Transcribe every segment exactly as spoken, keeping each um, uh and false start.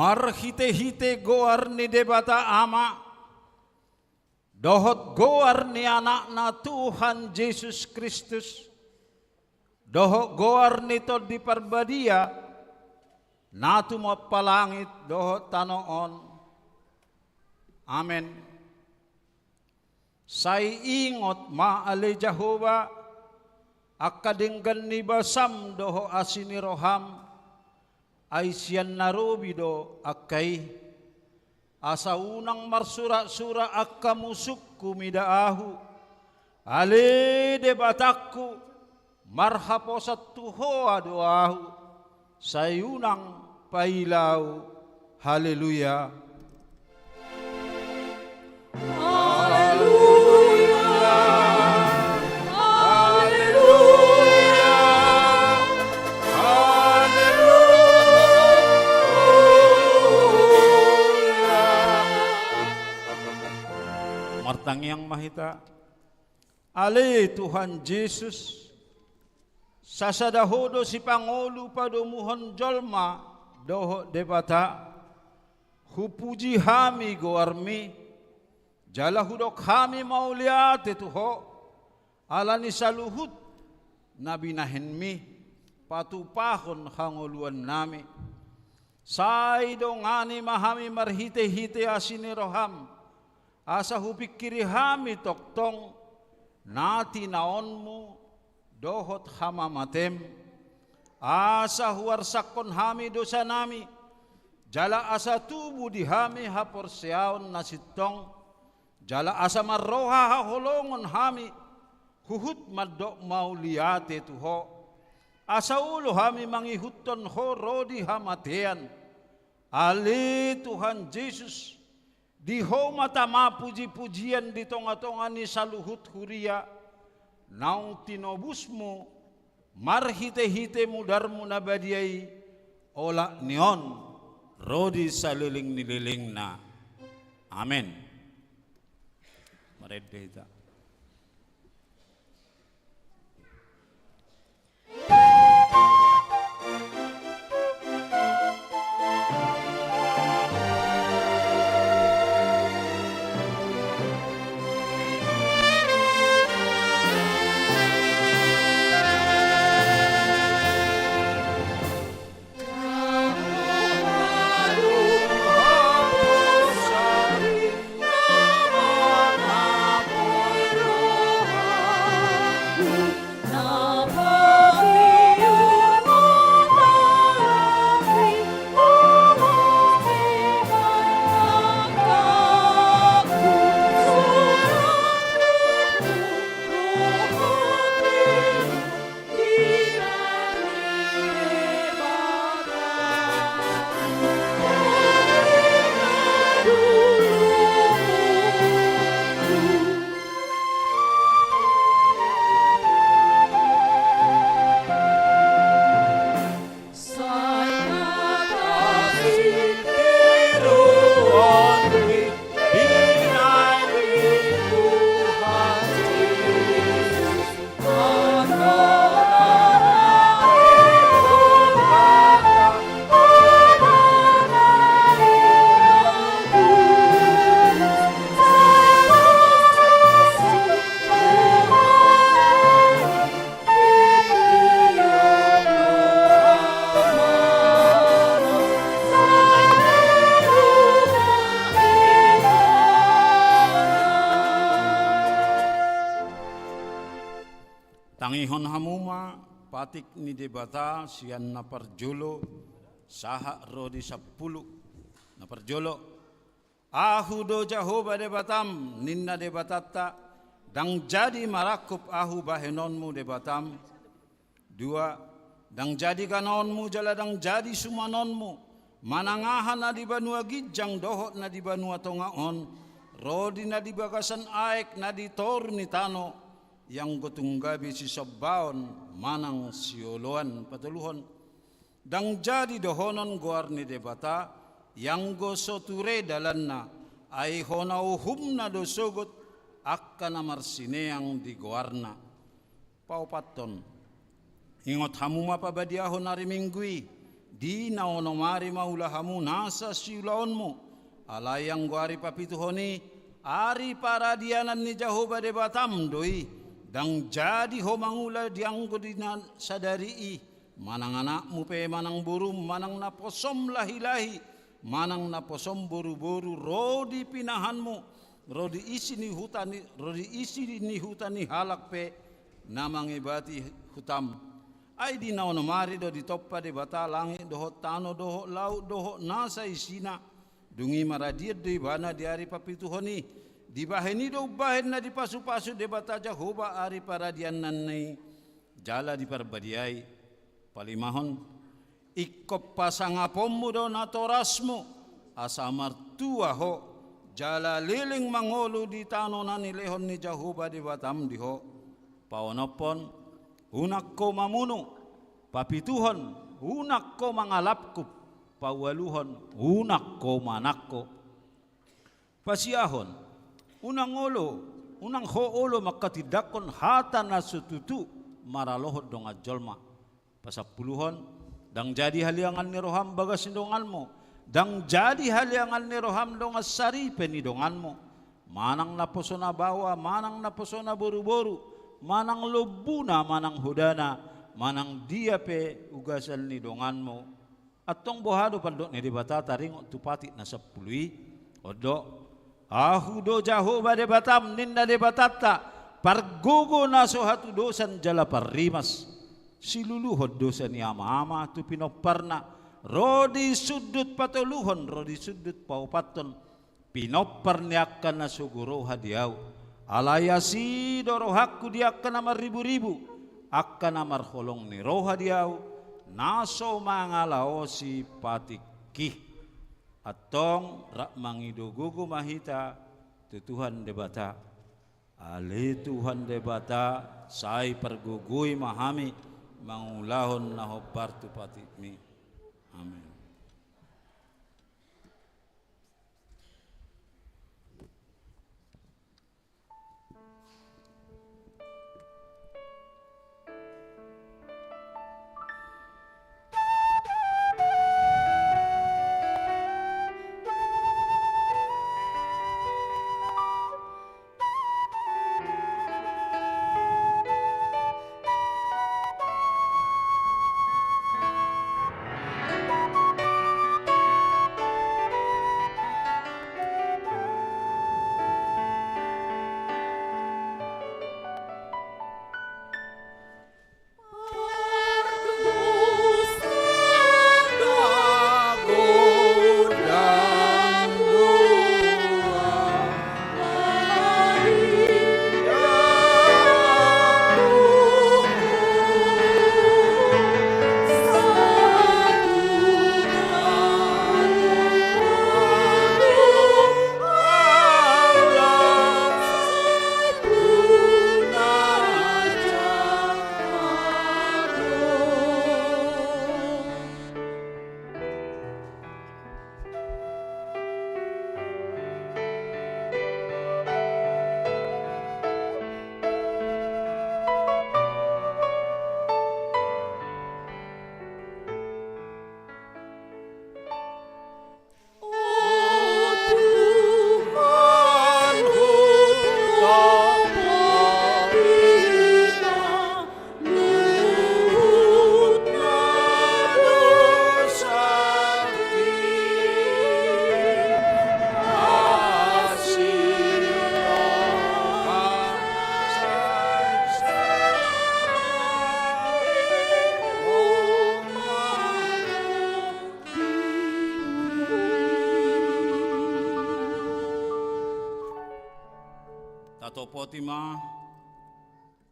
Marhite-hite goar ni Debata Ama, dohot goar ni Anakna Tuhan Jesus Kristus, dohot goar ni Tondi Parbadia, na tumompa langit dohot tano on. Amen. Sai ingot ma ale Jahowa, angka denggan ni basam dohot asi ni roham, ai sian na robi do angka i. Asa unang marsurak-surak angka musungku mida ahu. Ale Debatangku, marhaposan tu Ho do ahu, sai unang paila ahu. Haleluya. Haleluya. Haleluya. Haleluya. Martangiang ma hita. Ale Tuhan Jesus, sasada Ho do sipangolu padomuhon jolma dohot Debata. Hupuji hami goarmi, jala hudok hami mauliate tu Ho, ala ni saluhut na binahenmi patupahon hangoluannami. Sai dongani ma hami marhite-hite asi ni roham, asa hupingkiri hami tongtong na tinaonmu dohot hamamatem, asa huarsakhon hami dosanami, jala asa tubu di hami haporseaon na sintong, jala asa marroha haholongon hami, huhut mandok mauliate tu Ho. Asa olo hami mangihuthon Ho ro di hamatean. Ale Tuhan Jesus, di Ho ma tama puji-pujian di tonga-tonga ni saluhut huria, naung tinobusmu marhite-hite mudarmu na badia i, olat ni on ro di saleleng ni lelengna. Amen. Marende hita. Tangihon hamu ma patik ni Debata sian na parjolo sahat ro di sampulu. Na parjolo. Ahu do Jahowa Debatam, ninna Debatanta, ndang jadi marangkup Ahu bahenonmu Debatam. Dua, ndang jadi ganaonmu jala ndang jadi sumanonmu, manang aha na di banua ginjang dohot na di banua tonga on, ro di na di bagasan aek na di toru ni tano, ianggo tung gabe sisombaon manang sioloan. Patoluhon. Ndang jadi dohonon goar ni Debata, ianggo so ture dalanna, ai hona uhumna do sogot angka na marsineang di goarna. Paopathon. Ingot hamu ma pabadiahon ari Minggu i, Di na onom ari ma ula hamu nasa siulaonmu. Alai anggo ari papituhon i, ari paradianan ni Jahowa Debatam do i. Ndang jadi ho mangula di anggo di na sadari i, manang anakmu pe, manang borum, manang naposom lahilahi, manang naposom boruboru, ro di pinahanmu, ro di isi ni huta ni, ro di isi ni huta ni halak pe na mangebati hutam. Ai di na onom ari do ditompa Debata langit dohot tano dohot laut dohot nasa isina. Dung i maradian do ibana di ari papituhon i. Dibahen i do umbahen na dipasupasu Debata Jahowa ari paradiananna i jala diparbadiai. Palimahon, ingkon pasangaponmu do natorasmu, asa martua ho, jala leleng mangolu di tano na nilehon ni Jahowa Debatam di ho. Paonomhon, unang ho mamunu. Papituhon, unang ho mangalapkup. Paualuhon, unang ho manangko. Pasiahon, unang olo, unang ho olo manghatindanghon hata na so tutu maralohon dongan jolma. Pasampuluhon, ndang jadi haleangan ni roham bagas ni donganmu, ndang jadi haleangan ni roham dongan saripe ni donganmu, manang naposona baoa, manang naposona boruboru, manang lombuna, manang hodana, manang dia pe ugasan ni donganmu. Antong boha do pandok ni Debata taringot tu patik na sampulu i? On do, ahu do Jahowa Debatam, ninna Debatanta, pargogo na so hatudosan jala parrimas. Siluluhon dosa ni amaama tu pinomparna, ro di sundut patoluhon, ro di sundut paopathon, pinompar ni angka na sogo roha di ahu. Alai asi do rohangku di angka na marriburibu, angka na marholong ni roha di ahu, na so mangalaosi patikki. Antong rap mangido gogo ma hita tu Tuhan Debata. Ale Tuhan Debata, sai pargogoi ma hami mangulahon na hombar tu patikmi. Amen. Tatopoti ma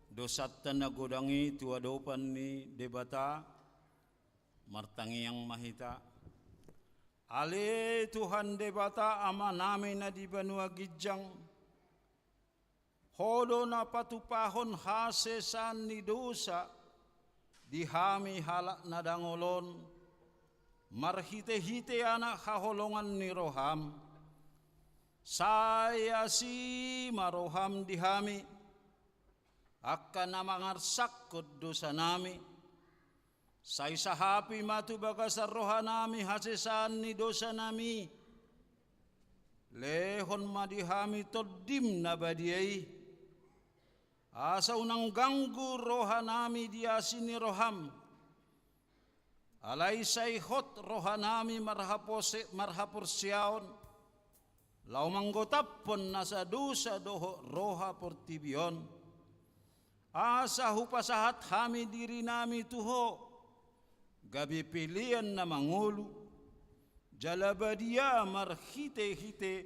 dosanta na godang i tu adopan ni Debata, martangiang ma hita. Ale Tuhan Debata Amanami na di banua ginjang, Ho do na patupahon hasesaan ni dosa di hami halak na dangol on, marhitehite Anak haholongan ni roham. Sai asi ma roham di hami, angka na mangarsakkon dosanami, Sai sahapi ma tu bagasan rohanami hasesaan ni dosanami. Lehon ma di hami Tondim na badia i, asa unang ganggu rohanami di asi ni roham. Alai sai hot rohanami marhapose-, marhaporseaon, laho manggotaphon nasa dosa dohot roha portibi on. Asa hupasahat hami dirinami tu Ho, gabe pelean na mangolu, jala badia marhitehite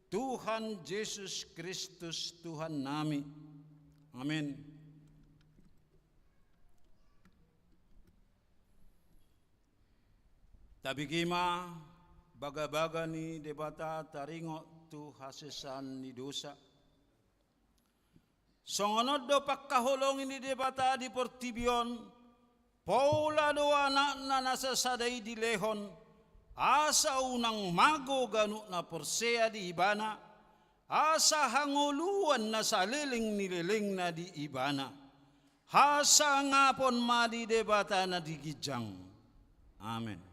Tuhan Jesus Kristus Tuhannami. Amen. Tabege ma bagabaga ni Debata taringot tu hasesaan ni dosa. Songon on do pangkaholongi ni Debata di portibi on, pola do Anakna na sasada i dilehon, asa unang mago ganup na porsea di Ibana, asa hangoluan na saleleng ni lelengna di Ibana. Hasangapon ma di Debata na di ginjang. Amen.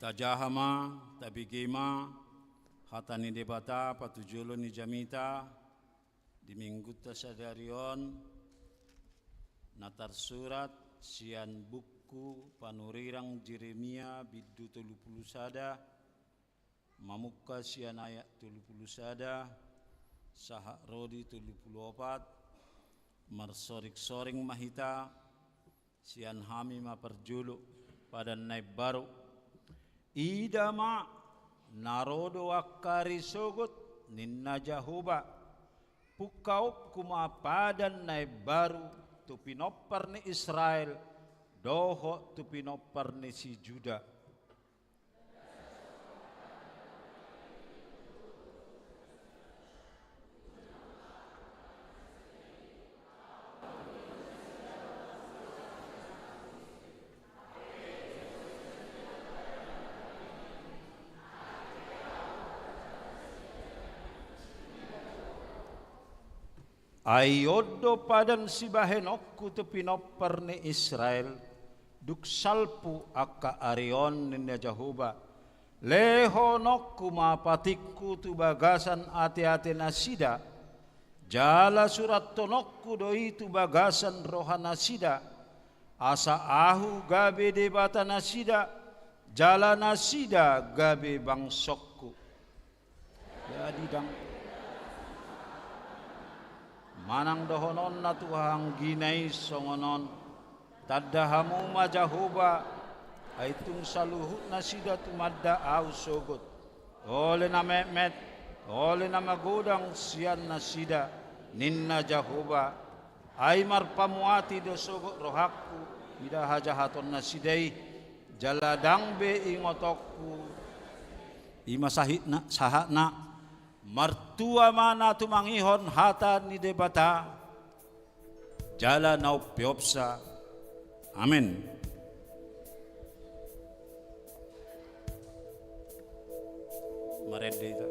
Tajaha ma, tabege ma hata ni Debata patujolo ni jamita di minggunta sadari on, na tarsurat sian buku panurirang Jeremia bindu tolu pulu sada, mamungka sian ayat tolu pulu sada sahat ro di tolu pulu opat. Marsoringsoring ma hita. Sian hami ma parjolo, Padan na Imbaru. Ida ma, na ro do angka ari sogot, ninna Jahowa. Pungkaonku ma padan na imbaru tu pinompar ni Israel dohot tu pinompar ni si Juda. Ai on do padan sibahenonku tu pinompar ni Israel, dung salpu angka ari on, ninna Jahowa. Lehononku ma patikku tu bagasan ateate nasida, jala surathononku do i tu bagasan roha nasida, asa ahu gabe Debata nasida, jala nasida gabe bangsongku. Jadi ndang manang dohononna tu hahaanggina i songon on: Tanda hamu ma Jahowa, ai tung saluhut nasida tumanda ahu sogot. Ole na metmet, ole na magodang sian nasida, ninna Jahowa. Ai marpamuati do sogot rohangku, mida hajahaton nasida i, jala ndang be ingotonku. I ma sahitna, sahatna. Martua ma na tumangihon hata ni Debata, jala na umpeopsa. Amen. Marende hita.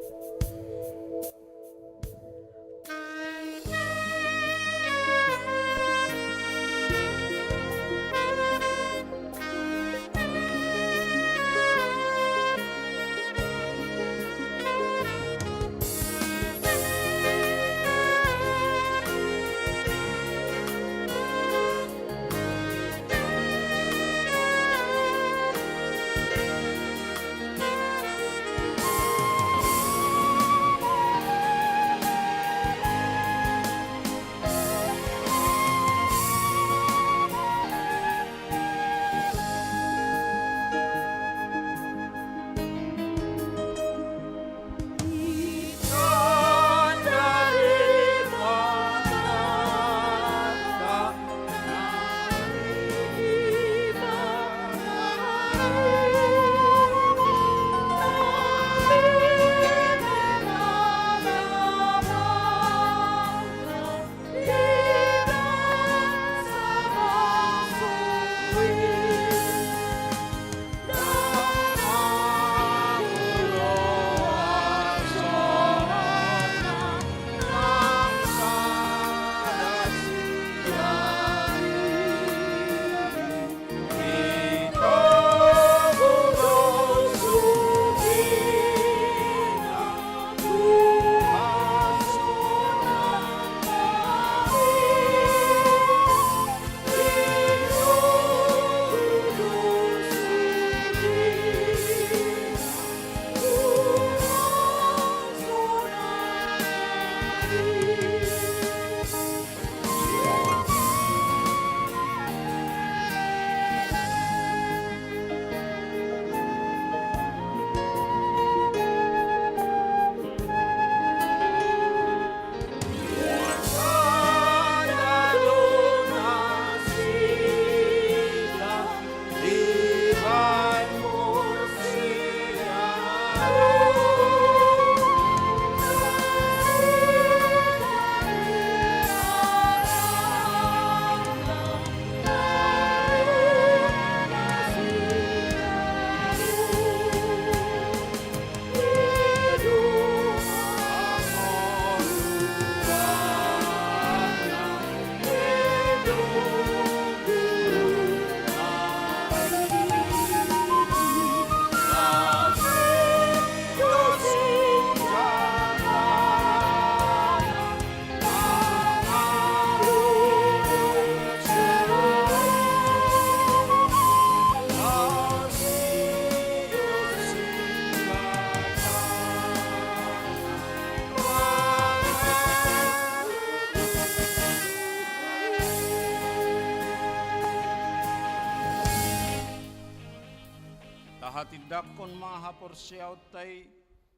Tahatindangkon ma haporseaonta i,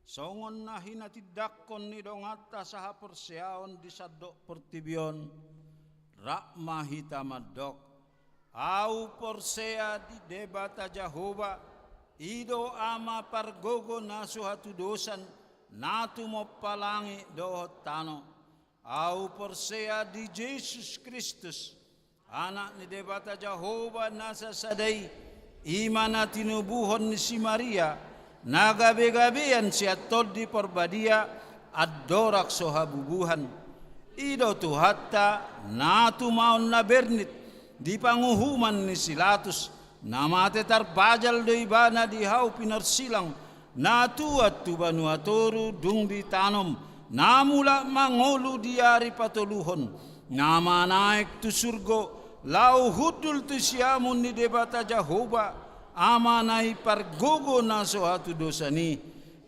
songon na hinatindangkon ni donganta sahaporseaon di sandok portibi on. Rap ma hita mandok: Ahu porsea di Debata Jahowa, i do Ama pargogo na so hatudosan, na tumompa langit dohot tano. Ahu porsea di Jesus Kristus, Anak ni Debata Jahowa na sasada i, i ma na tinubuhon ni si Maria, na gabegabean sian Tondi Parbadia, andorang so habubuhan. I do Tuhanta, na tumaon na bernit di panguhuman ni si Latus, na mate tarbajal do ibana di hau pinarsilang, na tuat tu banua toru dung ditanom, na mulak mangolu di ari patoluhon, na manaek tu surgo, laho hundul tu siamun ni Debata Jahowa, Amana i pargogo na so hatudosan i,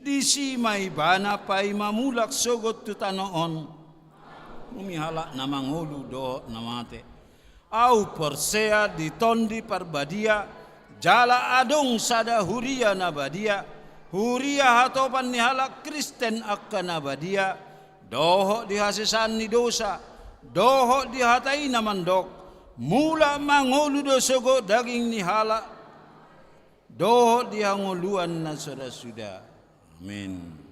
disi ma ibana paima mulak sogot tu tano on, manguhumi halak na mangolu dohot na mate. Ahu porsea di Tondi Parbadia, jala adong sada huria na badia, huria hatopan ni halak Kristen angka na badia, dohot di hasesaan ni dosa, dohot di hata i na mandok, mulak mangolu do sogot daging ni halak, dohot di hangoluan na so ra suda. Amin.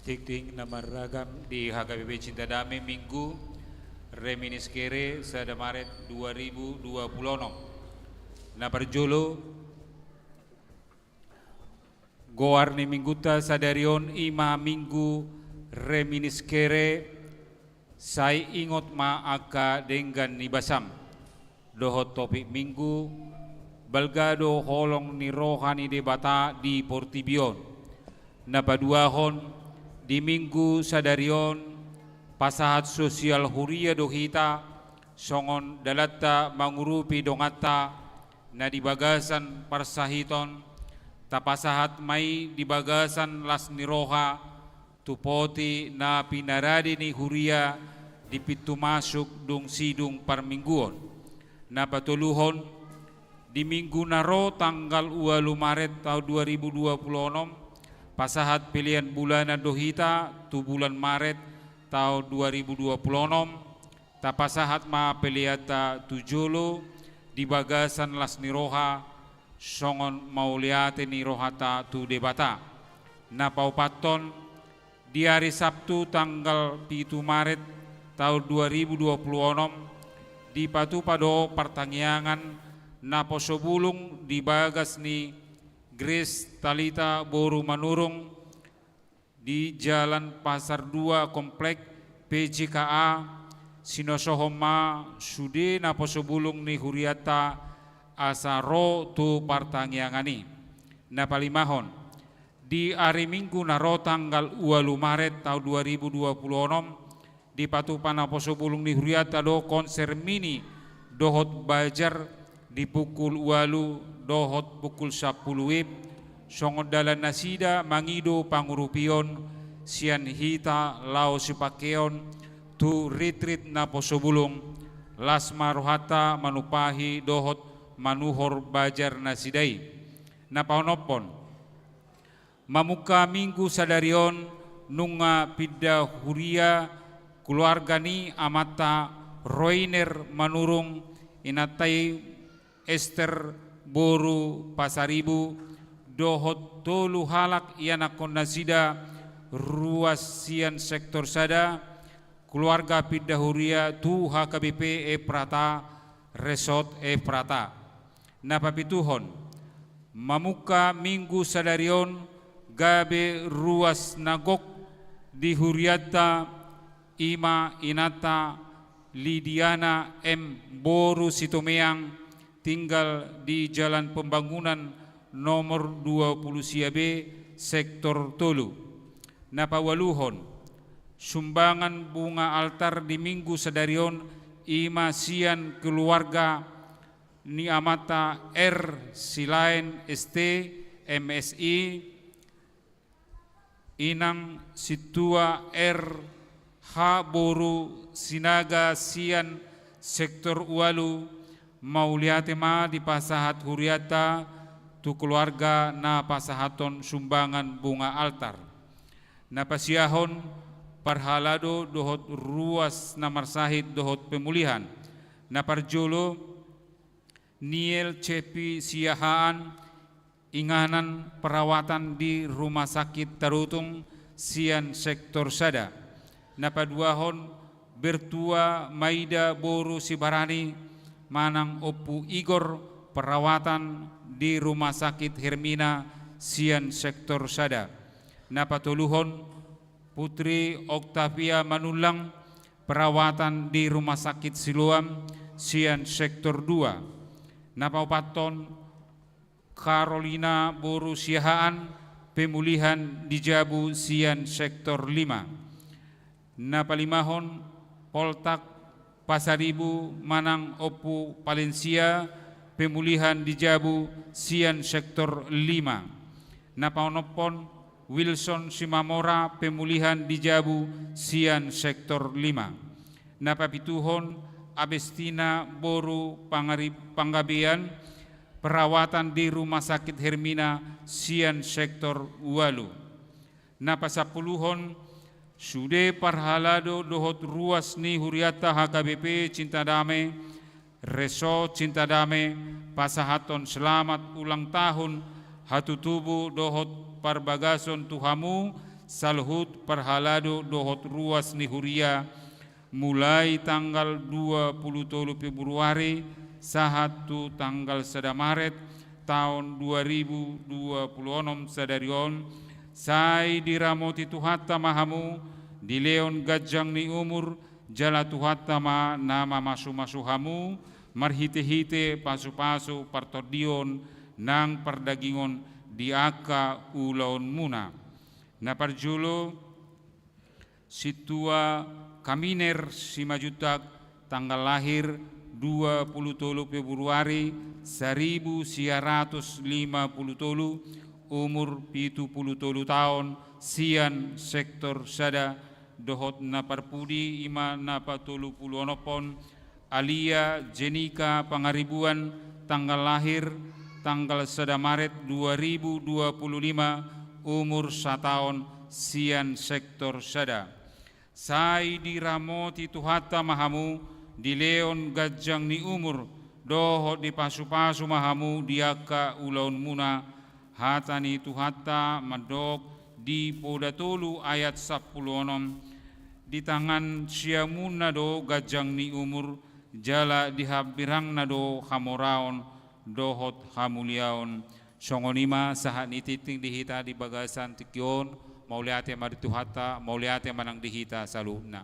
Tingting na marragam di H K B P Cinta Damai, Minggu, Reminiscere, sada Maret dua ribu dua puluh onom. Na parjolo, goar ni minggunta sadari on i ma Minggu Reminiscere, sai ingot ma angka denggan ni basam. Dohot topik Minggu, balga do holong ni roha ni Debata di portibi on. Na paduahon, di Minggu sadari on, pasahat sosial huria do hita, songon dalanta mangurupi donganta, na di bagasan parsahiton, tapasahat ma i di bagasan las ni roha, tu poti na pinarade ni huria di pintu masuk dung sidung parmingguon. Na patoluhon, di Minggu na ro tanggal ualu Maret taon dua ribu dua puluh onom, pasahat pelean bulanan do hita tu bulan Maret taon dua ribu dua puluh onom, tapasahat ma peleanta tu jolo di bagasan las ni roha, songon mauliate ni rohanta tu Debata. Na paopathon, di ari Sabtu tanggal pitu Maret taon dua ribu dua puluh onom, dipatupa do partangiangan naposo bulung di bagas ni Grace Talita boru Manurung, di Jalan Pasar Dua Komplek P J K A, sinosohon ma sude naposo bulung ni hurianta asa ro tu partangiangan i. Na palimahon, di ari Minggu na ro tanggal ualu Maret taon dua ribu dua puluh onom, dipatupa naposo bulung ni hurianta do konser mini dohot bazar di pukul ualu dohot pukul sampulu WIB, songon dalan nasida mangido pangurupion sian hita laho sipangkeon tu ritrit naposo bulung, las ma rohanta manumpahi dohot manuhor bazar nasida i. Na paonomhon, mamungka Minggu sadari on nunga pinda huria keluarga ni amanta Roiner Manurung, inanta i Ester boru Pasaribu, dohot tolu halak ianakhon nasida, ruas sian sektor sada, keluarga pinda huria tu H K B P Efrata, Resort Efrata. Na papituhon, mamungka Minggu sadari on gabe ruas na gok di hurianta, i ma inanta Lidiana M boru Sitomeang, tinggal di Jalan Pembangunan nomor dua puluh sia B, sektor tolu. Na paualuhon, sumbangan bunga altar di Minggu sadari on i ma sian keluarga ni amanta R Silaen S T, M Si, inang sintua R H boru Sinaga sian sektor ualu, mauliate ma dipasahat hurianta tu keluarga na pasahathon sumbangan bunga altar. Na pasiahon parhalado dohot ruas na marsahit dohot pemulihan. Na parjolo, Niel Cepi Siahaan, inganan perawatan di Rumah Sakit Tarutung sian sektor sada. Na paduahon, Bertua Maida boru Sibarani manang Ompu Igor, perawatan di Rumah Sakit Hermina sian sektor sada. Na patoluhon, Putri Octavia Manullang, perawatan di Rumah Sakit Siloam sian sektor dua. Na paopathon, Carolina boru Siahaan, pemulihan di jabu sian sektor lima. Na palimahon, Poltak Pasaribu manang Ompu Valencia, pemulihan di jabu sian sektor lima. Na paonomhon, Wilson Simamora, pemulihan di jabu sian sektor lima. Na papituhon, Abestina boru Pangari-, Panggabean, perawatan di Rumah Sakit Hermina sian sektor ualu. Na pasampuluhon, sude parhalado dohot ruas ni hurianta H K B P Cinta Damai, Resort Cinta Damai, pasahathon selamat ulang tahun, hatutubu dohot parbagason tu hamu saluhut parhalado dohot ruas ni huria, mulai tanggal dua pulu tolu Februari sahat tu tanggal sada Maret taon dua ribu dua pulu onom sadari on, sai diramoti Tuhanta ma hamu, dilehon ganjang ni umur, jala Tuhanta ma na mamasumasu hamu, marhitehite pasupasu partondion nang pardagingon di angka ulaonmuna. Na parjolo, Sintua Kaminer Simanjuntak, tanggal lahir dua pulu tolu Februari saribu sia ratus lima pulu tolu, umur pitu pulu tolu taon, sian sektor sada, dohot na parpudi i ma na patolu pulu onom on, Alia Jenika Pangaribuan, tanggal lahir tanggal sada Maret dua ribu dua pulu lima, umur sataon, sian sektor sada. Sai diramoti Tuhanta ma hamu, dilehon ganjang ni umur, dohot dipasupasu ma hamu di angka ulaonmuna. Hata ni Tuhanta mandok di Poda tolu ayat sampulu onom, di tangan siamunna do ganjang ni umur, jala di hambirangna do hamoraon dohot hamuliaon. Songon i ma sahat ni tingting di hita di bagasan tingki on. Mauliate ma di Tuhanta, mauliate ma nang di hita saluhutna.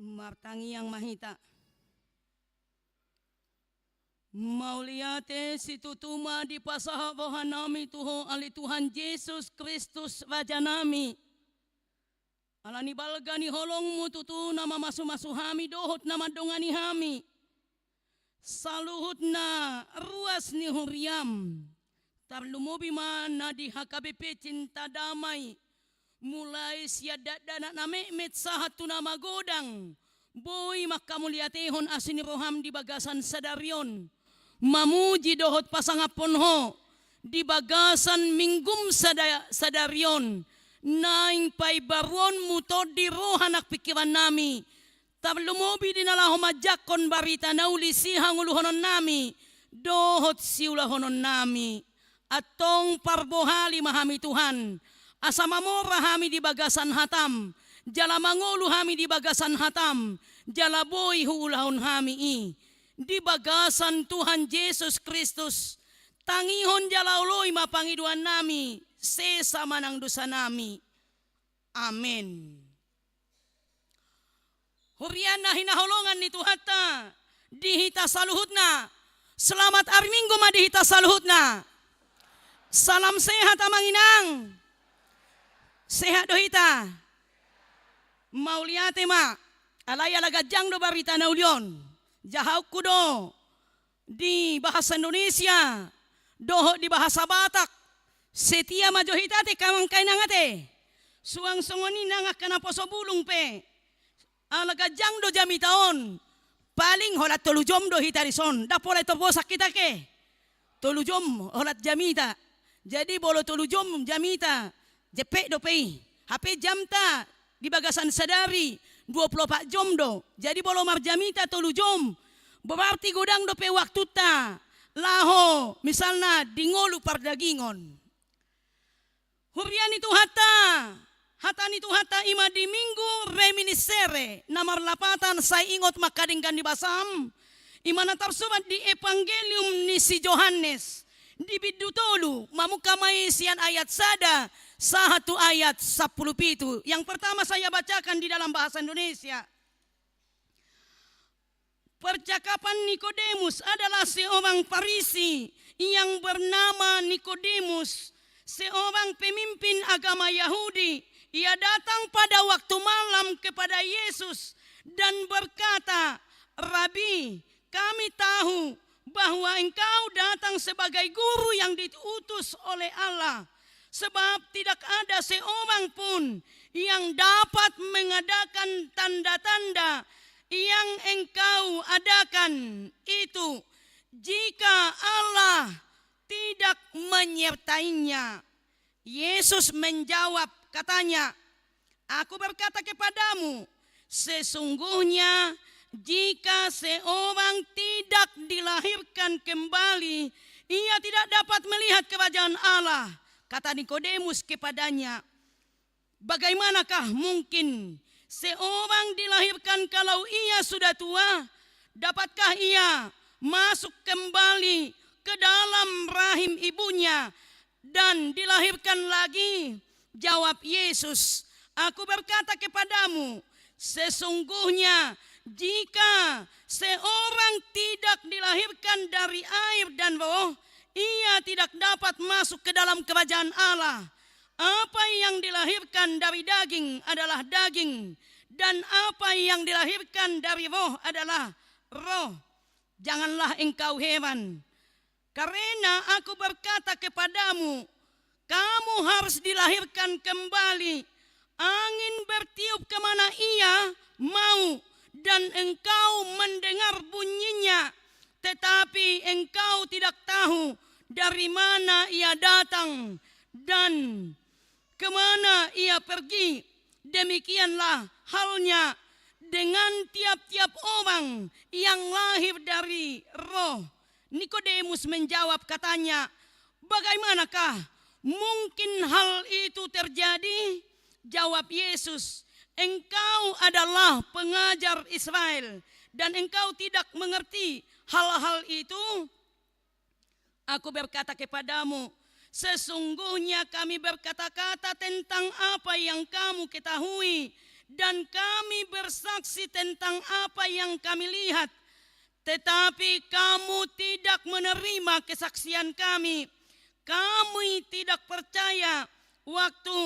Martangiang ma hita. Mauliate situtu ma dipasahat rohanami tu Ho ale Tuhan Jesus Kristus Rajanami. Ala ni balga ni holongmu tutu na mamasumasu hami dohot na mandongani hami. Saluhut na ruas ni huriam, tarlumobi ma na di H K B P Cinta Damai, mulai sian dakdanak na metmet sahat tu na magodang, boi mangkamauliatehon asi ni roham di bagasan sadari on, mamuji dohot pasangaphon Ho di bagasan minggum sada-, sadari on, naeng paimbaruonmu tondi roha nang pingkirannami, tarlumobi di na laho manjangkon barita na uli sihangoluhononnami dohot siulahononnami. Antong parbohali ma hami Tuhan, asa mamora hami di bagasan hatam, jala mangolu hami di bagasan hatam, jala boi huulahon hami i. Di bagasan Tuhan Jesus Kristus, tangihon jala oloi ma pangidoannami, sesa ma nang dosanami. Amen. Huria na hinaholongan ni Tuhanta, di hita saluhutna, selamat ari Minggu ma di hita saluhutna. Salam sehat amang inang. Sehat do hita. Mauliate ma. Alai ala ganjang do barita na uli on, jahaonku do di bahasa Indonesia dohot di bahasa Batak. Setia ma jo hita ate, amang inang ate. Suang songon i nang angka naposo bulung pe, ala ganjang do jamita on, paling holan tolu jom do hita dison, ndang pola i torbosak hita ke. Tolu jom holan jamita. Jadi molo tolu jom jamita, jempek dope i. Hape jamta di bagasan sadari dua puluh opat jom do. Jadi molo marjamita tolu jom, berarti godang dope waktunta laho misalna di ngolu pardagingon. Huria ni Tuhanta, hata ni Tuhanta i ma di Minggu Reminiscere na marlapatan Sai Ingot ma angka denggan ni basam, i ma na tarsurat di Evangelium ni si Johannes, di bindu tolu, mamungka ma i sian ayat sada sahat tu ayat sampulu pitu. Yang pertama saya bacakan di dalam bahasa Indonesia. Percakapan Nikodemus adalah seorang Farisi yang bernama Nikodemus, seorang pemimpin agama Yahudi. Ia datang pada waktu malam kepada Yesus dan berkata, "Rabi, kami tahu bahwa Engkau datang sebagai guru yang diutus oleh Allah, sebab tidak ada seorang pun yang dapat mengadakan tanda-tanda yang Engkau adakan itu jika Allah tidak menyertainya." Yesus menjawab, katanya, "Aku berkata kepadamu, sesungguhnya jika seorang tidak dilahirkan kembali, ia tidak dapat melihat kerajaan Allah." Kata Nikodemus kepadanya, "Bagaimanakah mungkin seorang dilahirkan kalau ia sudah tua? Dapatkah ia masuk kembali ke dalam rahim ibunya dan dilahirkan lagi?" Jawab Yesus, "Aku berkata kepadamu, sesungguhnya jika seorang tidak dilahirkan dari air dan Roh, ia tidak dapat masuk ke dalam kerajaan Allah. Apa yang dilahirkan dari daging adalah daging, dan apa yang dilahirkan dari Roh adalah roh. Janganlah engkau heran, karena Aku berkata kepadamu, kamu harus dilahirkan kembali. Angin bertiup kemana ia mau, dan engkau mendengar bunyinya, tetapi engkau tidak tahu dari mana ia datang dan kemana ia pergi. Demikianlah halnya dengan tiap-tiap orang yang lahir dari Roh." Nikodemus menjawab, katanya, "Bagaimanakah mungkin hal itu terjadi?" Jawab Yesus, "Engkau adalah pengajar Israel, dan engkau tidak mengerti hal-hal itu?" "Aku berkata kepadamu, sesungguhnya kami berkata-kata tentang apa yang kamu ketahui, dan kami bersaksi tentang apa yang kami lihat, tetapi kamu tidak menerima kesaksian kami. Kami tidak percaya waktu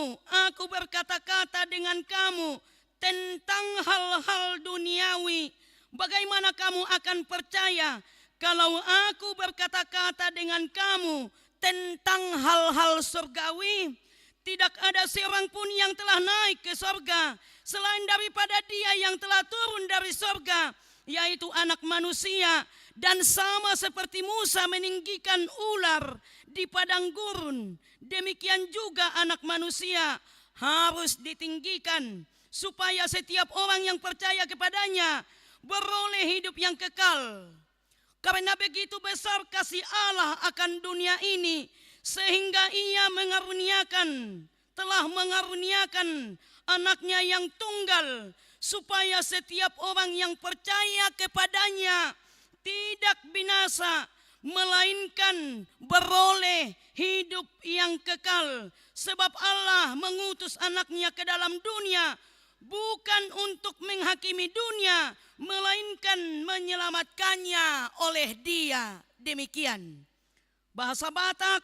aku berkata-kata dengan kamu tentang hal-hal duniawi. Bagaimana kamu akan percaya kalau aku berkata-kata dengan kamu tentang hal-hal surgawi? Tidak ada seorang pun yang telah naik ke sorga selain daripada Dia yang telah turun dari sorga, yaitu Anak Manusia. Dan sama seperti Musa meninggikan ular di padang gurun, demikian juga Anak Manusia harus ditinggikan, supaya setiap orang yang percaya kepada-Nya beroleh hidup yang kekal. Karena begitu besar kasih Allah akan dunia ini, sehingga Ia mengaruniakan, telah mengaruniakan Anak-Nya yang tunggal, supaya setiap orang yang percaya kepada-Nya tidak binasa, melainkan beroleh hidup yang kekal. Sebab Allah mengutus Anak-Nya ke dalam dunia bukan untuk menghakimi dunia, melainkan menyelamatkannya oleh Dia. Demikian. Bahasa Batak.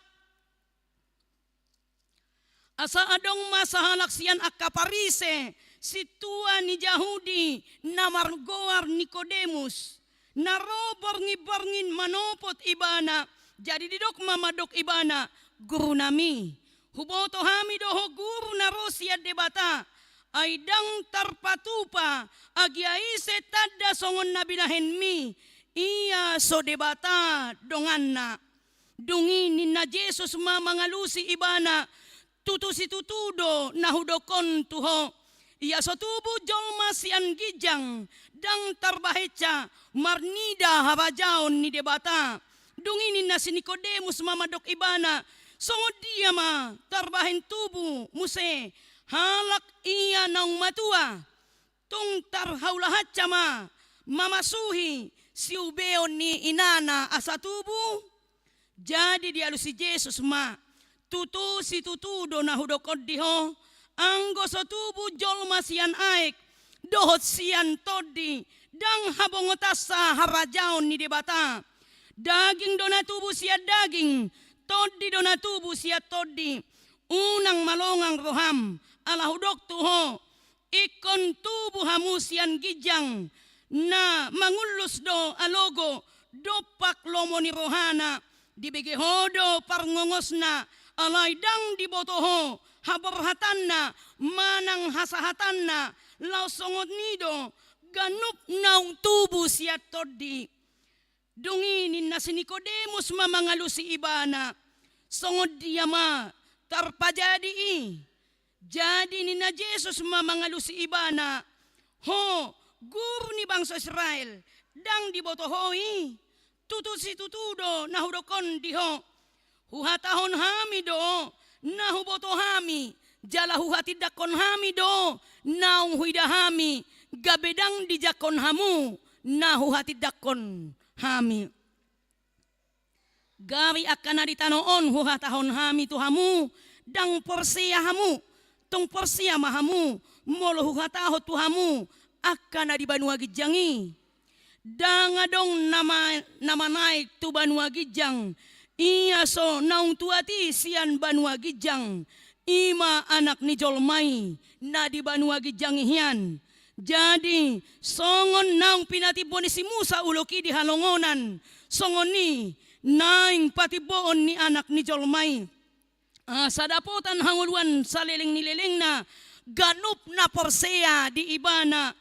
Asa adong ma sahalak sian angka Parise, sintua ni Jahudi, na margoar Nikodemus, na ro borngin-borngin manopot Ibana. Jadi didok ma mandok Ibana, Gurunami, huboto hami do Ho Guru na ro sian Debata, ai ndang tarpatupa agia ise tanda songon na binahenmi, ia so Debata donganna. Dung i ninna Jesus ma mangalusi ibana, tutu situtu do na hudok on tu ho. Ia so tubu jolma sian ginjang, ndang tarbahensa marnida harajaon ni Debata. Dung i ninna si Nikodemus ma mandok ibana, songon dia ma tarbahen tubu muse halak ia naung matua? Tung tarhaulahansa ma mamasuhi siubeon ni inana asa tubu? Jadi dialusi Jesus ma, tutu situtu do na hudok on di ho, anggo so tubu jolma sian aek dohot sian tondi, ndang habongotansa harajaon ni Debata. Daging do na tubu sian daging, tondi do na tubu sian tondi. Unang malongang roham, ala hudok tu ho, ingkon tubu hamu sian ginjang, na mangullus do alogo dompak lomo ni rohana. Dibege ho do parngongosna, alai ndang diboto ho haborhatanna manang hasahatanna. Laos songon i do ganup naung tubu sian tondi. Dung i ninna si Nikodemus ma mangalusi ibana, songon dia ma tarpajadi i? Jadi ninna Jesus ma mangalusi ibana, ho guru ni bangso Israel, ndang diboto ho i? Tutu situtu do na hudok on di ho. Huhatahon hami do na huboto hami, jala huhatindangkon hami do naung huida hami, gabe ndang dijangkon hamu na huhatindangkon hami. Gari angka na di tano on huhatahon hami tu hamu, ndang porsea hamu. Tung porsea ma hamu molo huhatahon tu hamu angka na di banua ginjang i. Ndang adong na ma-, na manaek tu banua ginjang, ia so naung tuat i sian banua ginjang, i ma Anak ni jolma i na di banua ginjang i hian. Jadi songon naung pinatimbo ni si Musa ulok i di halongonan, songon i naeng patimboon ni Anak ni jolma i. Asa dapotan hangoluan saleleng ni lelengna ganup na porsea di ibana.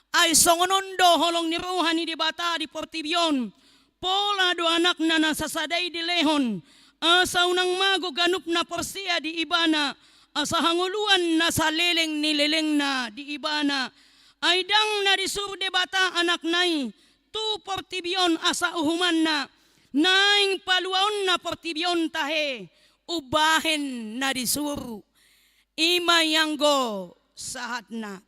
Ai songon on do holong ni roha ni Debata di portibi on. Pola do Anakna na sasada i dilehon, asa unang mago ganup na porsea di ibana, asa hangoluan na saleleng ni lelengna di ibana. Ai ndang na disuru Debata Anakna i tu portibi on asa uhumanna, naeng paluaonna portibi on tahe umbahen na disuru. I ma i anggo sahatna.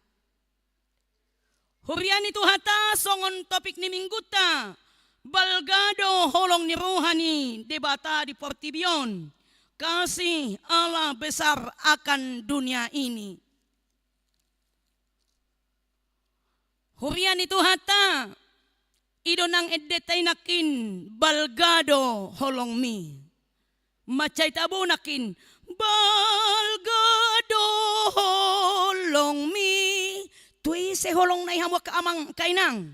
Huria ni Tuhanta, songon topik ni minggunta, balga do holong ni roha ni Debata di portibi on. Kasih Allah besar akan dunia ini. Huria ni Tuhanta, i do nang endenta i nangkin, balga do holongmi. Mansai tabo nangkin, balga do holongmi. Tu ise holongna i hamu angka amang angka inang?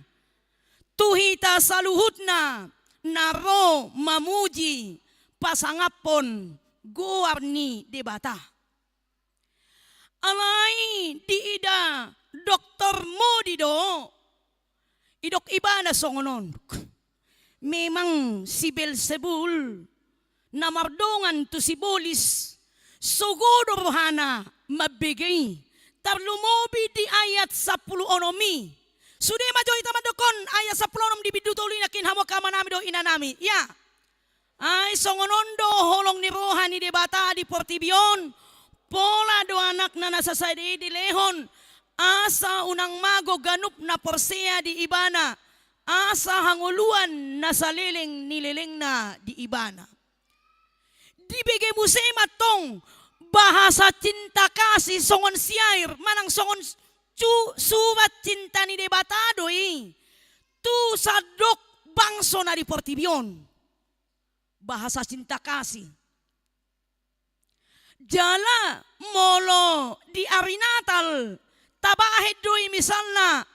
Tu hita saluhutna na ro mamuji pasangaphon goar ni Debata. Alai diida doktor Modi do, didok ibana songon on. Memang si Belzebul na mardongan tu sibolis, sogo do rohana mambege i. Tarlumobi di ayat sampulu onom i. Sude ma jo hita mandokkon ayat sampulu onom di bindu tolu i nangkin hamu angka amanami dohot inanami. Ia. Ai songon on do holong ni roha ni Debata di portibi on, pola do Anakna na sasada i dilehon, asa unang mago ganup na porsea di Ibana, asa hangoluan na saleleng ni lelengna di Ibana. Dibege muse ma tong bahasa cinta kasih songon syair, manang songon su-, surat cinta ni Debata do i tu sandok bangso na di portibi on. Bahasa cinta kasih. Jala molo di ari Natal, tabahen do i misalna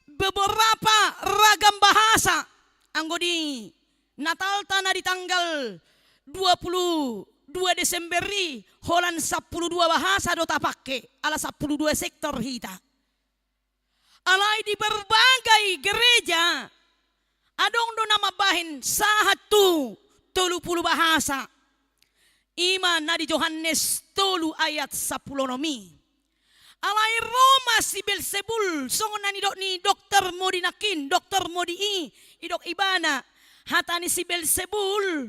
beberapa ragam bahasa. Anggo di Natalta na di tanggal dua puluh dua Desember i, holan sampulu dua bahasa do tapangke, ala sampulu dua sektor hita. Alai di berbagai gereja, adong do na mambahen sahat tu tolu pulu bahasa. I ma na di Johannes tolu ayat sampulu onom i. Alai ro ma si Belzebul, songon na nidok ni doktor Modi nangkin, doktor Modi i, didok ibana, hata ni si Belzebul,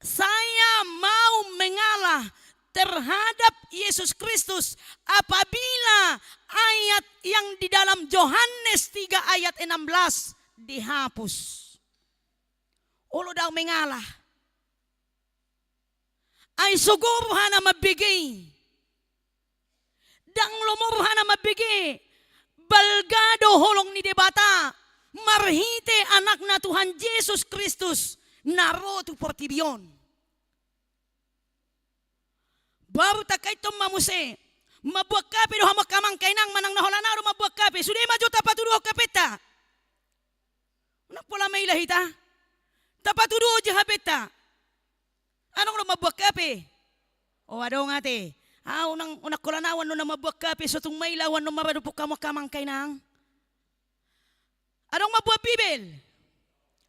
"Saya mau mengalah terhadap Yesus Kristus apabila ayat yang di dalam Yohanes tiga ayat enam belas dihapus." Olo ndang mengalah. Ai sogo rohana mambege i. Ndang lomo rohana mambege, balga do holong ni Debata marhite Anakna Tuhan Jesus Kristus na ro tu portibi on. Baru tangkaithon ma muse, mambuat hape do hamu angka amang angka inang manang na holan ahu do mambuat hape, sude ma jo tapatuduhon hapenta. Unang pola maila hita. Tapatuduhon jo hapenta. Adong do mambuat hape? O, adong ate. Ahu unang, unang holan ahu annon na mambuat hape, so tung maila ahu annon maradophon hamu angka amang angka inang. Adong mambuat Bibel?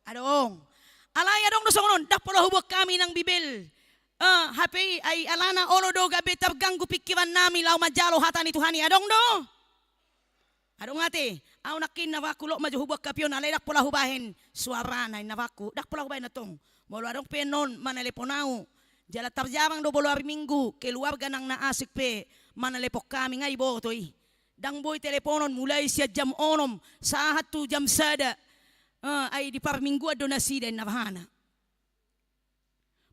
Adong. Alai adong do songon on, ndang pola hubuat hami nang Bibel. Eh, hape i, ai alana olo do gabe targanggu pingkirannami laho manjalo hata ni Tuhan i, adong do? Adong ate, ahu nangkin na rohangku lot ma jo hubuat hape on, alai ndang pola hubahen suarana, inna rohangku, ndang pola hubahen antong. Molo adong pe annon manalepon ahu, jala tarjarang do molo ari Minggu, keluarga nang na asing pe manalepon hami, nga diboto i. Ndang boi teleponon mulai sian jam onom sahat tu jam sada. Eh, ai di parmingguan do nasida, inna rohana.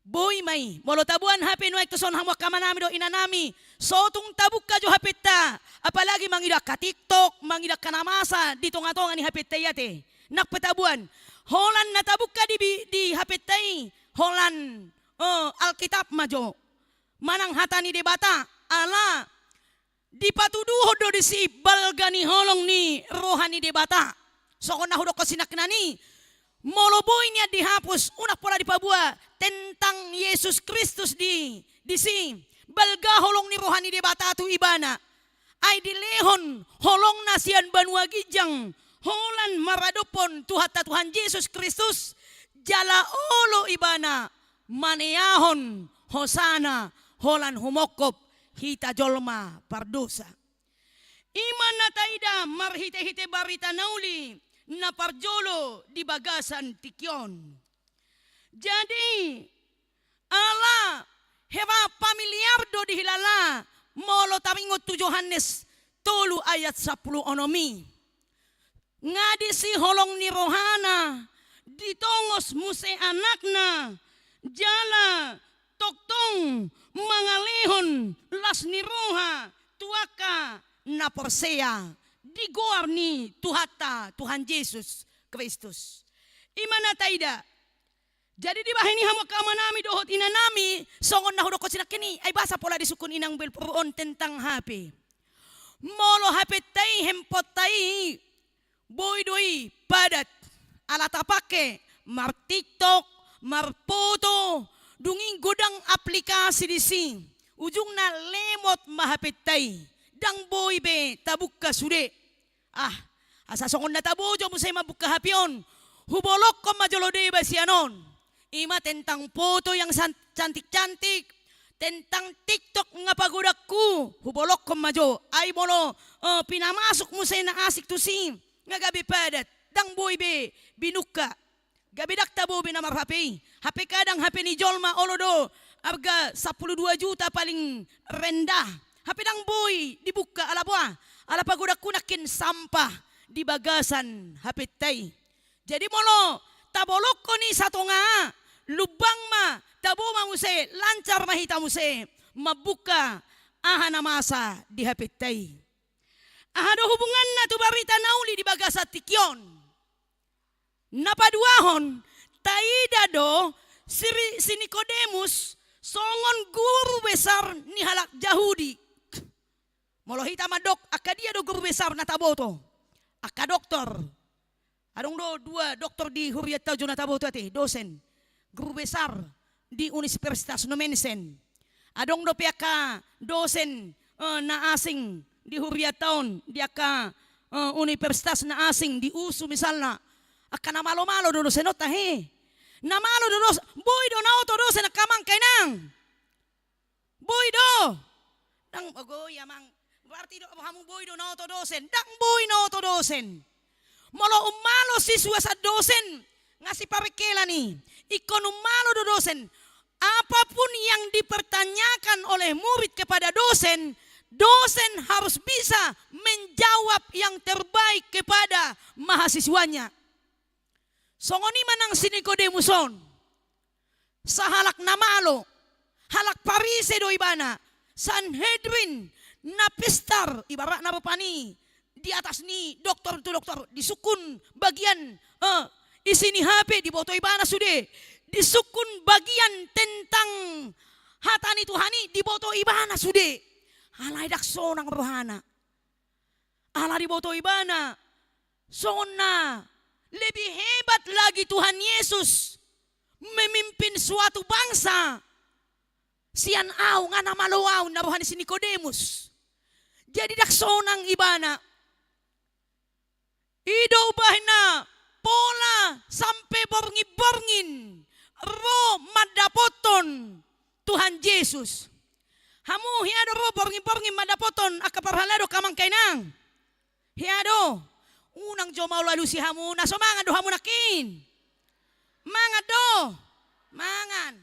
Boi ma i, molo taboan hape nuaeng tuson hamu angka amanami dohot inanami, so tung tabuka jo hapenta, apalagi mangido angka TikTok, mangido angka na masa di tonga-tonga ni hapenta i ate. Nang pe taboan, holan na tabuka di bi-, di hapenta i, holan, eh, Alkitab ma jo. Manang hata ni Debata, ala dipatuduhon do disi balga ni holong ni roha ni Debata. Songon na hudokkon sinangkinan i, molo boi nian dihapus, unang pola dipaboa tentang Jesus Kristus di, disi. Balga holong ni roha ni Debata tu ibana. Ai dilehon holongna sian banua ginjang, holan maradophon Tuhanta Tuhan Jesus Kristus, jala olo ibana maneahon hosana holan humongkop hita jolma pardosa. I ma na taida marhite-hite barita na uli na parjolo di bagasan tingki on. Jadi, ala hera familiar do dihilala molo taringot tu Johannes tolu ayat sampulu onom i. Nga disi holong ni rohana, ditongos muse Anakna, jala tongtong mangalehon las ni roha tu angka na porsea di di goar ni Tuhanta, Tuhan Jesus Kristus. I ma na taida. Jadi dibahen i hamu angka amanami dohot inanami, songon na hudokkon sinangkin i, ai boasa pola disungkun inang Belpur on tentang H P. Molo H P-ta i, handphone-ta i, boi do i padat, ala tapake mar-TikTok, marpoto, dung i godang aplikasi disi. Ujungna lemot ma H P-ta i, ndang boi be tabuka sude. Ah, asa songon na tabojo muse mambuka H P on, hubolongkon ma jolo deba sian on. I ma tentang foto yang san-, cantik-cantik, tentang TikTok nga pagodangku, hubolongkon ma jo. Ai molo, eh, pinamasuk muse na asing tusi, nga gabe padat, ndang boi be binungka. Gabe ndang tabo be na mar-H P i. H P kadang H P ni jolma olo do, arga sampulu dua juta paling rendah. H P ndang boi dibuka, ala boha? Ala pagodangku nangkin sampah di bagasan H P-ta i. Jadi molo tabolongkon i satonga, lumbang ma, tabo ma muse, lancar ma hita muse mambuka aha na masa di H P-ta i. Aha do hubunganna tu barita na uli di bagasan tingki on? Na paduahon, taida do si, si Nikodemus songon guru besar ni halak Jahudi. Molo hita mandok, angka dia do guru besar na taboto? Angka doktor. Adong do dua doktor di hurianta on jo na taboto ate, dosen. Guru besar di Universitas München. Adong dope angka dosen, eh, na asing di hurianta on, di angka, eh, universitas na asing, di USU misalna. Angka na malo-malo do dosen on tahe. Na malo do dos-, boi do na oto dosen angka amang, angka inang? Boi do? Ndang, ogo i amang. Berarti do hamu boi do na oto dosen? Ndang boi na oto dosen. Molo ummalo sisua sian dosen, nga siparengkelan i. Ingkon ummalo do dosen. Apapun yang dipertanyakan oleh murid kepada dosen, dosen harus bisa menjawab yang terbaik kepada mahasiswanya. Songon i ma nang si Nikodemus on. Sahalak na malo, halak Parise do ibana, Sanhedrin, na pistar, ibaratna rupani, di atas ni doktor tu doktor, disungkun bagian, eh, isi ni H P, diboto ibana sude, disungkun bagian tentang hata ni Tuhan i, diboto ibana sude. Alai ndang sonang rohana. Ala diboto ibana, songon na lebih hebat lagi Tuhan Yesus memimpin suatu bangsa sian au, nga na malo au, na roha ni si Nikodemus. Jadi ndang sonang ibana. I do umbahen na pola sampe borngin-borngin ro mandapothon Tuhan Jesus. Hamu hea do ro borngin-borngin mandapothon angka parhalado, angka amang, angka inang? Hea do? Unang jo maualusi hamu, na so mangan do hamu nangkin? Mangan do? Mangan.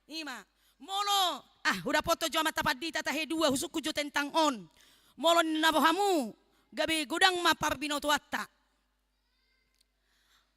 I ma. Molo, ah, hudapothon jo amanta pandita tahe dua, husungkun jo tentang on. Molo ninna rohamu, gabe godang ma parbinotoanta.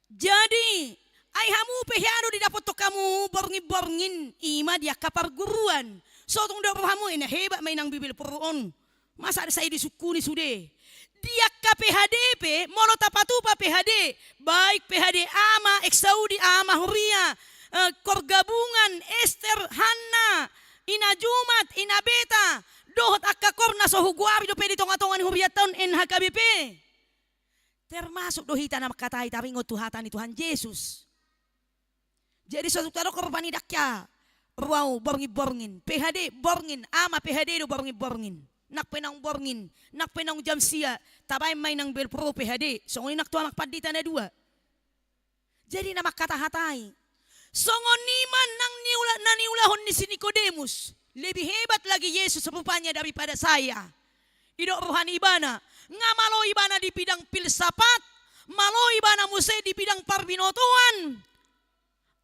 Jadi, ai hamu pe hea do didapothon hamu borngin-borngin, i ma di angka parguruan. So tung do rohamu, i na hebat ma inang bibelvrouw on. Masa sai disungkuni sude. Di angka P H D pe, molo tapatupa P H D, baik P H D ama Eksaudi, ama huria, eh, Kor Gabungan, Ester, Hanna, Ina Jumat, Ina Beta, dohot angka kor na so hugoari dope di tonga-tonga ni hurianta on, N H K B P. Termasuk do hita na mangkatai taringot tu hata ni Tuhan Jesus. Jadi so tung tadok rupani, ndang hea ro au borngin-borngin. P H D borngin, ama P H D do borngin-borngin. Nang pe naung borngin, nang pe naung jam sia, tabaen ma inang bibelvrouw P H D. Songon i nang tu amang pandita na dua. Jadi na mangkata-hatai. Songon i ma nang niula-, na niulahon ni si Nikodemus. Lebih hebat lagi Yesus rupanya daripada saya. Didok roha ni ibana. Nga malo ibana di bidang filsafat, malo ibana muse di bidang parbinotoan.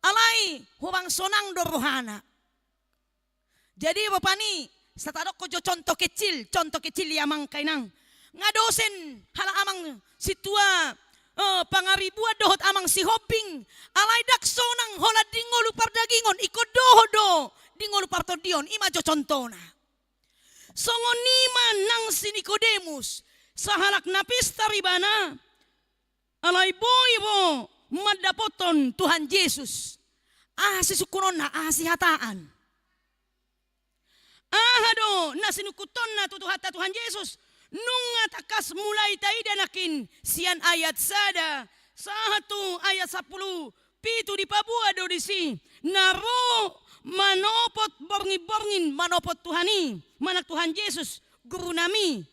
Alai hurang sonang do rohana. Jadi rupani, sai tadokkon jo contoh kecil, contoh kecil i amang, angka inang. Nga dosen halak amang sintua, eh, Pangaribuan dohot amang Sihombing. Alai ndang sonang holan di ngolu pardagingon, ingkon dohot do di ngolu partondion, i ma jo contohna. Songon i ma nang si Nikodemus, Sahalak na pistar ibana, alai boi ro mandapothon Tuhan Jesus. Aha sisungkunonna, aha sihataan? Aha do na sinungkuntonna tu Tuhanta Tuhan Jesus? Nunga tangkas mulai taida nangkin sian ayat sada sahat tu ayat sampulu pitu, dipaboa do disi na ro manopot borngin-borngin, manopot Tuhan i, manang Tuhan Jesus, Gurunami.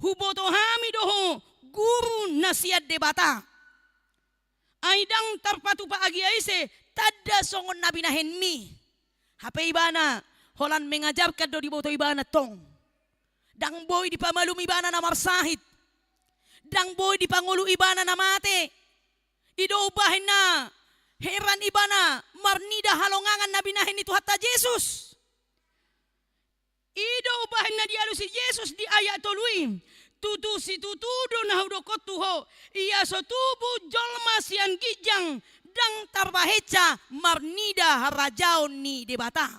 Huboto hami do ho guru na sian Debata. Ai ndang tarpatupa agia ise tanda songon na binahenmi. Hape ibana holan mengajarkan do diboto ibana tong. Ndang boi dipamalum ibana na marsahit. Ndang boi dipangolu ibana na mate. I do umbahen na heran ibana marnida halongangan na binahen ni Tuhanta Jesus. I do umbahen na dialusi Jesus di ayat tolu i, tutu situtu do na hudokkon tu ho, ia so tubu jolma sian ginjang, ndang tarbahensa marnida harajaon ni Debata.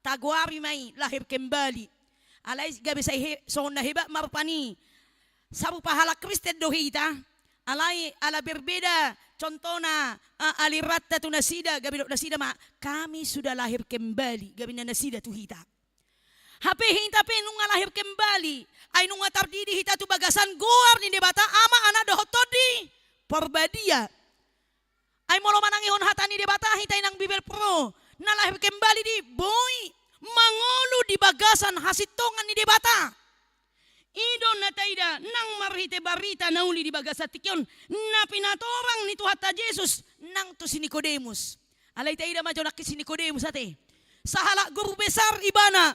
Tagoari ma i lahir kembali. Alai gabe sai he-, songon na hebat ma rupani. Sarupa halak Kristen do hita. Alai ala berbeda contohna, a, aliranta tu nasida, gabe didok nasida ma, kami sudah lahir kembali, gabe ninna nasida tu hita. Hape hita pe nunga lahir kembali, ai nunga tardidi hita tu bagasan goar ni Debata Ama, Anak dohot Tondi Porbadia. Ai molo manangihon hata ni Debata hita i nang Bibel Pro, na lahir kembali di boi mangolu di bagasan hasintongan ni Debata. I do na taida nang marhite barita na uli di bagasan tingki on, na pinatorang ni Tuhanta Jesus nang tu si Nikodemus. Alai taida ma jo nangkin si Nikodemus ate. Sahalak guru besar ibana.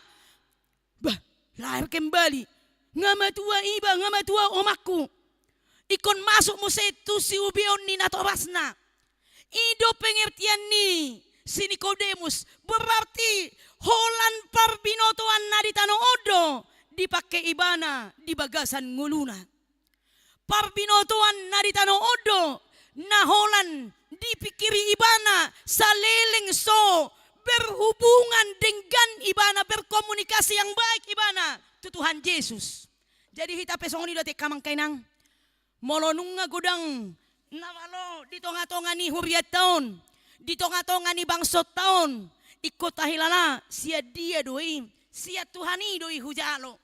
Bah, lahir kembali. Nga matua iba, nga matua omakku. Ingkon masuk muse tu siubeon ni natorasna. I do pengertian ni si Nikodemus. Berarti holan parbinotoan na di tano on do dipangke ibana di bagasan ngoluna. Parbinotoan na di tano on do na holan dipingkiri ibana saleleng so berhubungan denggan ibana, berkomunikasi yang baik ibana tu Tuhan Jesus. Jadi hita pe songon i do ate amang inang. Molo nunga godang na malo di tonga-tonga ni hurianta on, di tonga-tonga ni bangsonta on, ingkon tahilala sian dia do i, sian Tuhan i do i hujalo.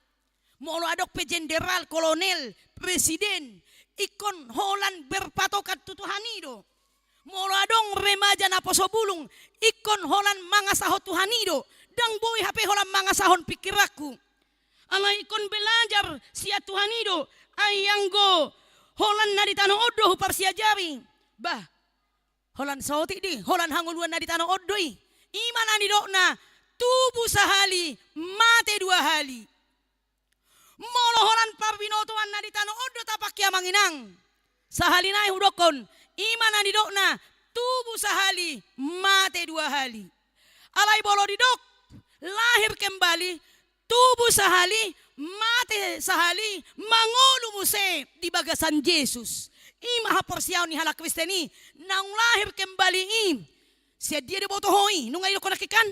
Molo adong pe jenderal, kolonel, presiden, ingkon holan berpatokan tu Tuhan i do. Molo adong remaja naposo bulung, ingkon holan mangasahon Tuhan i do. Ndang boi hape holan mangasahon pingkiranku. Alai ingkon belajar sian Tuhan i do. Ai anggo holan na di tano on do huparsiajari. Bah, holan saotik di, holan hangoluan na di tano on do i. I ma na nidokna, tubu sahali, mate dua hali. Molo holan parbinotoan na di tano on do tapangke amang inang, sahali nai hudokkon, i ma na nidokna, tubu sahali, mate dua hali. Alai molo didok lahir kembali, tubu sahali, mate sahali, mangolu muse di bagasan Jesus. I ma haporseaon ni halak Kristen i, naung lahir kembali i. Sian dia diboto ho i, nunga didokkon nangkin kan?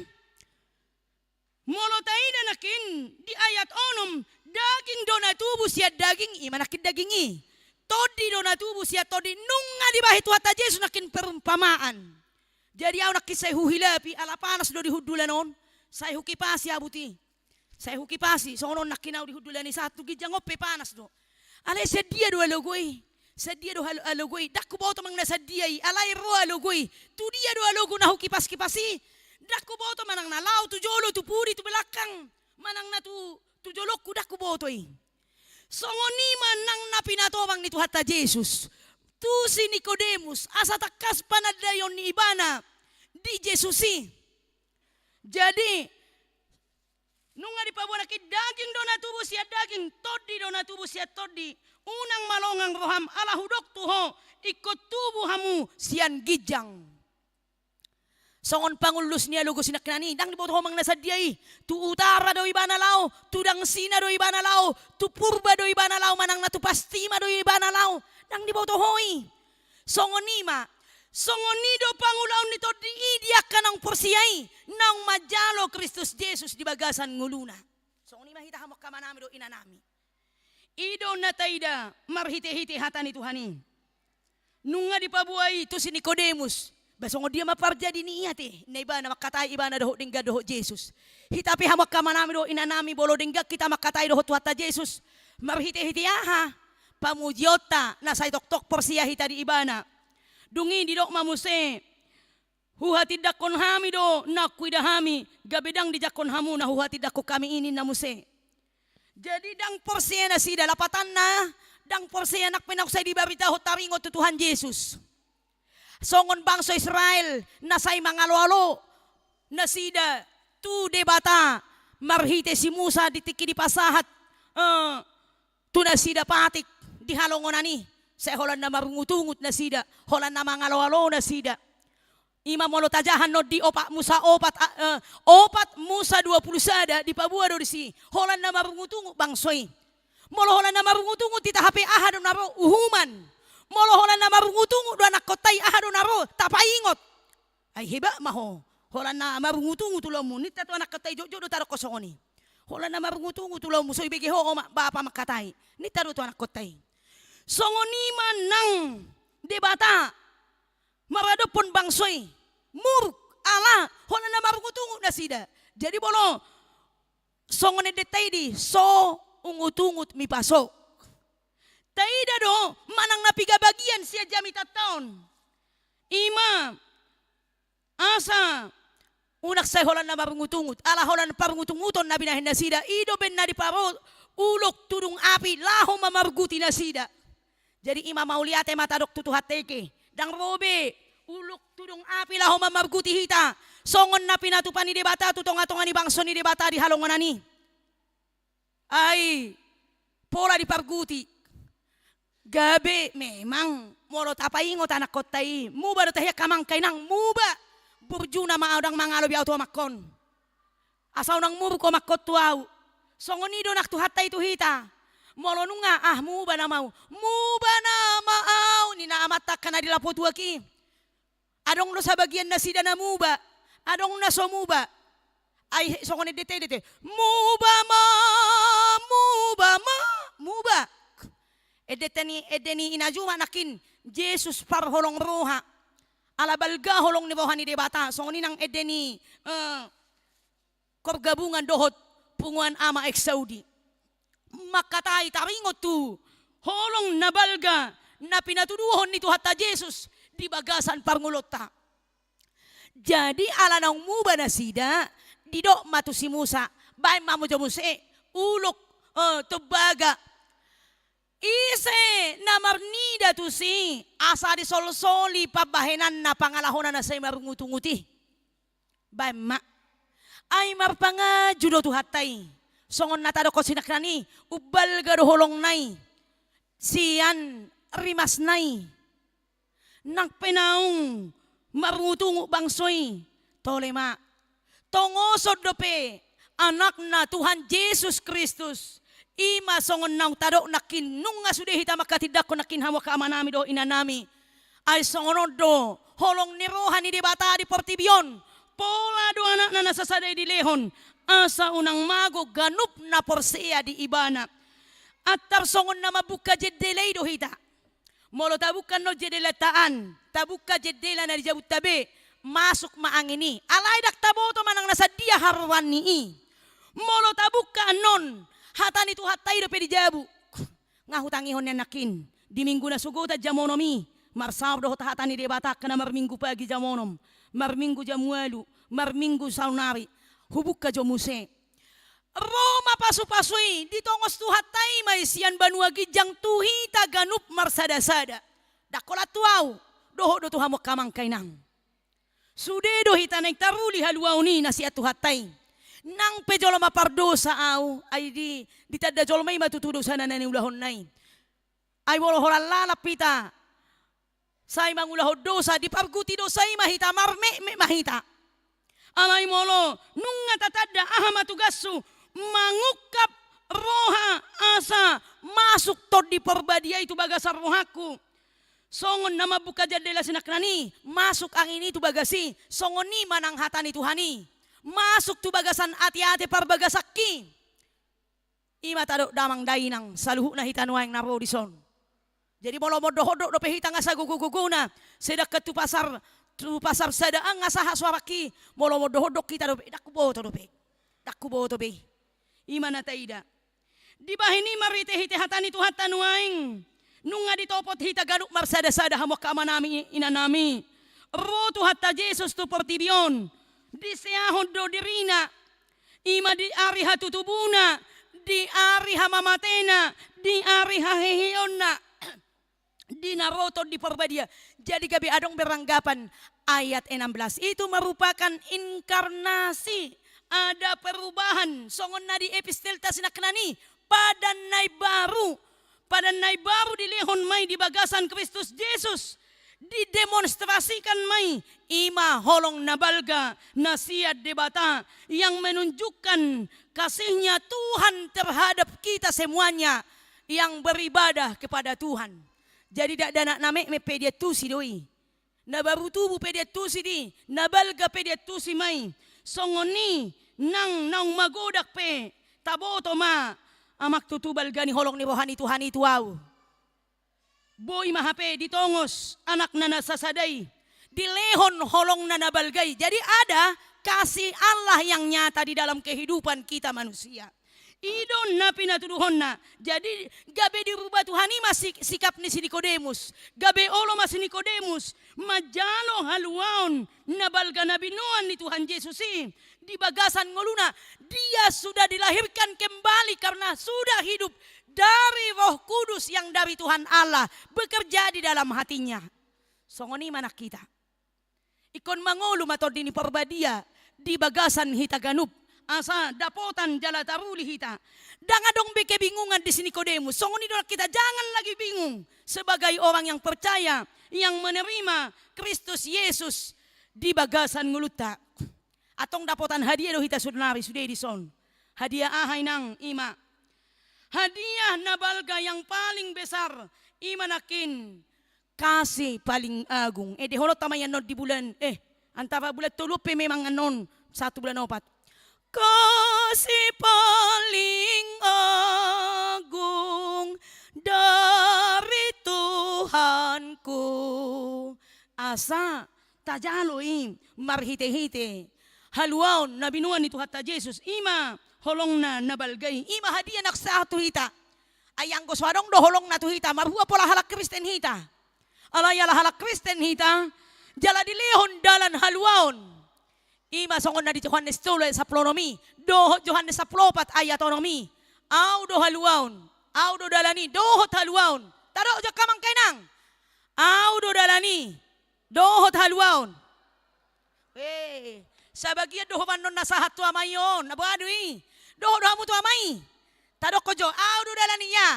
Molo taida nangkin di ayat onom, daging do na tubu sian daging, i ma nangkin daging i. Tondi do na tubu sian tondi, nunga dibahen Tuhanta Jesus nangkin perumpamaan. Jadi ahu nangkin sai huhilapi, ala panas do di hundulan on, sai hukipasi abut i. Sai hukipasi, songon on nangkin ahu di hundulan i, sahat tu ginjang on pe panas do. Alai sian dia do alogo i? Sian dia do hal-, alogo i? Ndang huboto manang na sian dia i, alai ro alogo i. Tu dia do alogo na hukipas-kipas i? Ndang huboto manang na laho tu jolo, tu pudi, tu belakang, manang na tu, tu jolongku, ndang huboto i. Songon i ma nang na pinatorang ni Tuhanta Jesus tu si Nikodemus, asa tangkas panandaion ni ibana di Jesus i. Jadi, nunga dipaboa nangkin, daging do na tubu sian daging, tondi do na tubu sian tondi. Unang ma longang roham, ala hudok tu ho, ingkon tubu hamu sian ginjang. Songon pangullus ni alogo sinangkinan i, ndang diboto ho manang na sian dia i. Tu utara do ibana laho, tu dangsina do ibana laho, tu purba do ibana laho, manang na tu pastima do ibana laho. Ndang diboto ho i. Songon i ma, songon i do pangulaon ni tondi i di angka naung porsea i, naung manjalo Kristus Jesus di bagasan ngoluna. Songon i ma hita hamu angka amanami dohot inanami. I do na taida marhitehite hata ni Tuhan i. Nunga dipaboa i tu si Nikodemus. Ba songon dia ma parjadi ni i ate, ninna ibana, mangkatai ibana dohot denggan dohot Jesus. Hita pe hamu angka amanami dohot inanami, molo denggan hita mangkatai dohot Tuhanta Jesus, marhitehite aha? Pamujionta na sai tongtong porsea hita di ibana. Dung i didok ma muse, huhatindangkon hami do naung huida hami, gabe ndang dijangkon hamu na huhatindangkon hami i, ninna muse. Jadi ndang porsea nasida, lapatanna, ndang porsea nang pe naung sai dibaritahon taringot tu Tuhan Jesus. Songon bangso Israel na sai mangaloalo nasida tu Debata marhite si Musa di tingki dipasahat, eh, tu nasida patik di halongonan i, sai holan na marungutungut nasida, holan na mangaloalo nasida. I ma molo tajaha annon di opat Musa opat, a, eh, opat Musa dua pulu sada, dipaboa do disi, holan na marungutungut bangso i. Molo holan na marungutungut hita hape, aha do na ro? Uhuman. Molo holan na marungutungut do anakkonta i, aha do na ro? Tapaingot. Ai hebat ma ho. Holan na marungutungut ulaonmu, ninta tu anakkonta i, jotjot do tadokkon songon i. Holan na marungutungut ulaonmu, so ibege ho, o ma-, bapa, mangkatai, ninta do tu anakkonta i. Songon i ma nang Debata maradophon bangso i. Muruk, ala holan na marungutungut nasida. Jadi molo songon endenta i di, so ungutungut mipaso. Taida do manang na piga bagian sian jamitanta on. I ma asa unang sai holan na marungutungut, ala holan parungutunguton na binahen nasida, i do umbahen na diparo ulok tudung api laho mamarguti nasida. Jadi i ma mauliate ma tadok tu Tuhanta i, ndang ro be ulok tudung api laho mamarguti hita, songon na pinatupa ni Debata tu tongatonga ni bangso ni Debata di halongonan i. Ai pola diparguti. Gabe memang molo tapaingot anakkonta i, muba do tahe angka amang, angka inang, muba. Burjuna ma au, ndang mangalo be au tu amangkon. Asa unang muruk amangkon tu au. Songon i do nang Tuhanta i tu hita. Molo nunga, ah, muba nama au. Muba nama au, ninna amanta angka na di lapo tuak i. Adong do sabagian nasida na muba, adong na so muba. Ai he-, songon endenta i do ate. Muba ma, muba ma, muba. Endenta ni, ende ni Ina Juma nangkin, Jesus parholong roha. Ala balga holong ni roha ni Debata, songon i nang ende ni, eh, Koor Gabungan dohot Punguan Ama Eksaudi. Mangkatai taringot tu holong na balga na pinatuduhon ni Tuhanta Jesus di bagasan parngoluonta. Jadi ala naung muba nasida, didok ma tu si Musa, baen ma muse ulok, eh, tombaga. Ise na marnida tusi, asa disolsoli pambahenanna pangalahona na sai marungutungut i? Baen ma. Ai marpangaju do Tuhanta i. Songon na tadokkon sinangkaning i, umbalga do holongna i sian rimasna i. Nang pe naung marungutungut bangso i, tole ma. Tongoson dope Anakna Tuhan Jesus Kristus. I ma songon naung tadok nangkin, nunga sude hita manghatindanghon nangkin hamu angka amanami dohot inanami. Ai songon on do holong ni roha ni Debata di portibi on. Pola do Anakna na sasada i dilehon, asa unang mago ganup na porsea di Ibana. Antar songon na mambuka jendela i do hita. Molo tabungka annon jendelanta an, tabungka jendela na di jabunta be, masuk ma angin i. Alai ndang taboto manang na sadia haroroan ni i. Molo tabungka annon, hata ni Tuhanta i dope di jabu. Nga hutangihon nian nangkin, di minggu na sogot an jamonom i, marsaor dohot hata ni Debata angka na marminggu pagi jamonom, marminggu jam ualu, marminggu saonari, hubungka jo muse. Ro ma pasupasu i, ditongos Tuhanta i ma i sian banua ginjang tu hita ganup marsadasada. Ndang holan tu ahu, dohot do tu hamu angka amang, angka inang. Sude do hita naeng taruli haluaon i na sian Tuhanta i. Nang pe jolma pardosa ahu, ai di, ditanda jolma i ma tutu dosana na niulahonna i. Ai molo holan lalap hita sai mangulahon dosa, diparguti dosa i ma hita, marmetmet ma hita. Alai molo nunga tatanda aha ma tugashu, mangungkap roha asa masuk Tondi Porbadia i tu bagasan rohangku. Songon na mambuka jendela sinangkaning i, masuk angin i tu bagas i, songon i ma nang hata ni Tuhan i. Masuk tu bagasan ateate parbagasanki. I ma tadok damang dainang, saluhutna hita nuaeng na ro dison. Jadi molo mondohondok dope hita nga sagogo-gogona, sedangkan tu pasar, tu pasar sada an nga sahat suarangki, molo mondohondok hita dope, ndang huboto dope. Ndang huboto be. I ma na taida. Dibahen i marhite-hite hata ni Tuhanta nuaeng, nunga ditopot hita ganup marsada-sada hamu angka amanami inanami. Ro Tuhanta Jesus tu portibi on, diseahon do dirina, i ma di ari hatutubuna, di ari hamamatena, di ari haheheonna, di na ro Tondi Parbadia. Jadi gabe adong beranggapan ayat enam belas itu merupakan inkarnasi, ada perubahan, songon na di epistelta sinangkaning i, padan na imbaru, padan na imbaru dilehon ma i di bagasan Kristus Jesus, didemonstrasikan ma i, i ma holong na balga na sian Debata yang menunjukkan kasihnya Tuhan terhadap kita semuanya yang beribadah kepada Tuhan. Jadi dakdanak na metmet pe diantusi do i. Na baru tubu pe diantusi do i, na balga pe diantusi ma i. Songon i nang naung magodang pe, taboto ma, amang, tutu balga ni holong ni roha ni Tuhan i tu ahu. Boi ma hape ditongos anakna na sasada i, dilehon holongna na balga i. Jadi ada kasih Allah yang nyata di dalam kehidupan kita manusia. I do na pinatuduhonna. Jadi gabe dirubah Tuhan i ma si-, sikap ni si Nikodemus. Gabe olo ma si Nikodemus manjalo haluaon na balga na binoan ni Tuhan Jesus i di bagasan ngoluna. Dia sudah dilahirkan kembali karena sudah hidup dari Roh Kudus yang dari Tuhan Allah bekerja di dalam hatinya. Songon i ma nang hita. Ingkon mangolu ma Tondi ni Parbadia di bagasan hita ganup, asa dapotan jala taruli hita. Ndang adong be kebingungan di si Nikodemus. Songon i do nang hita, jangan lagi bingung sebagai orang yang percaya, yang menerima Kristus Yesus di bagasan ngolunta. Antong dapotan hadiah do hita saonari sude dison. Hadiah aha inang? I ma hadiah na balga yang paling besar, i ma nangkin kasih paling agung. Eh, dehononta ma i annon di bulan, eh, antara bulan tolu pe memang annon, sahat tu bulan opat. Kasih paling agung dari Tuhanku. Asa tajalo i marhite-hite haluaon na binoan ni Tuhanta Jesus, i ma holongna na balga i, i ma hadiah na sahat tu hita. Ai anggo so adong do holongna tu hita, marhua pola halak Kristen hita? Alai ala halak Kristen hita, jala dilehon dalan haluaon. I ma songon na di Johannes tolu ayat sampulu onom i, dohot Johannes sampulu opat ayat onom i. Ahu do haluaon, ahu do dalan i, dohot haluaon. Tadok jo angka amang inang. Ahu do dalan i, dohot haluaon. Eh, sabagian do ho annon na sahat tu Ama i on, na boha do i? Dohot do hamu tu Ama i. Tadokkon jo, ahu do dalan i, ya.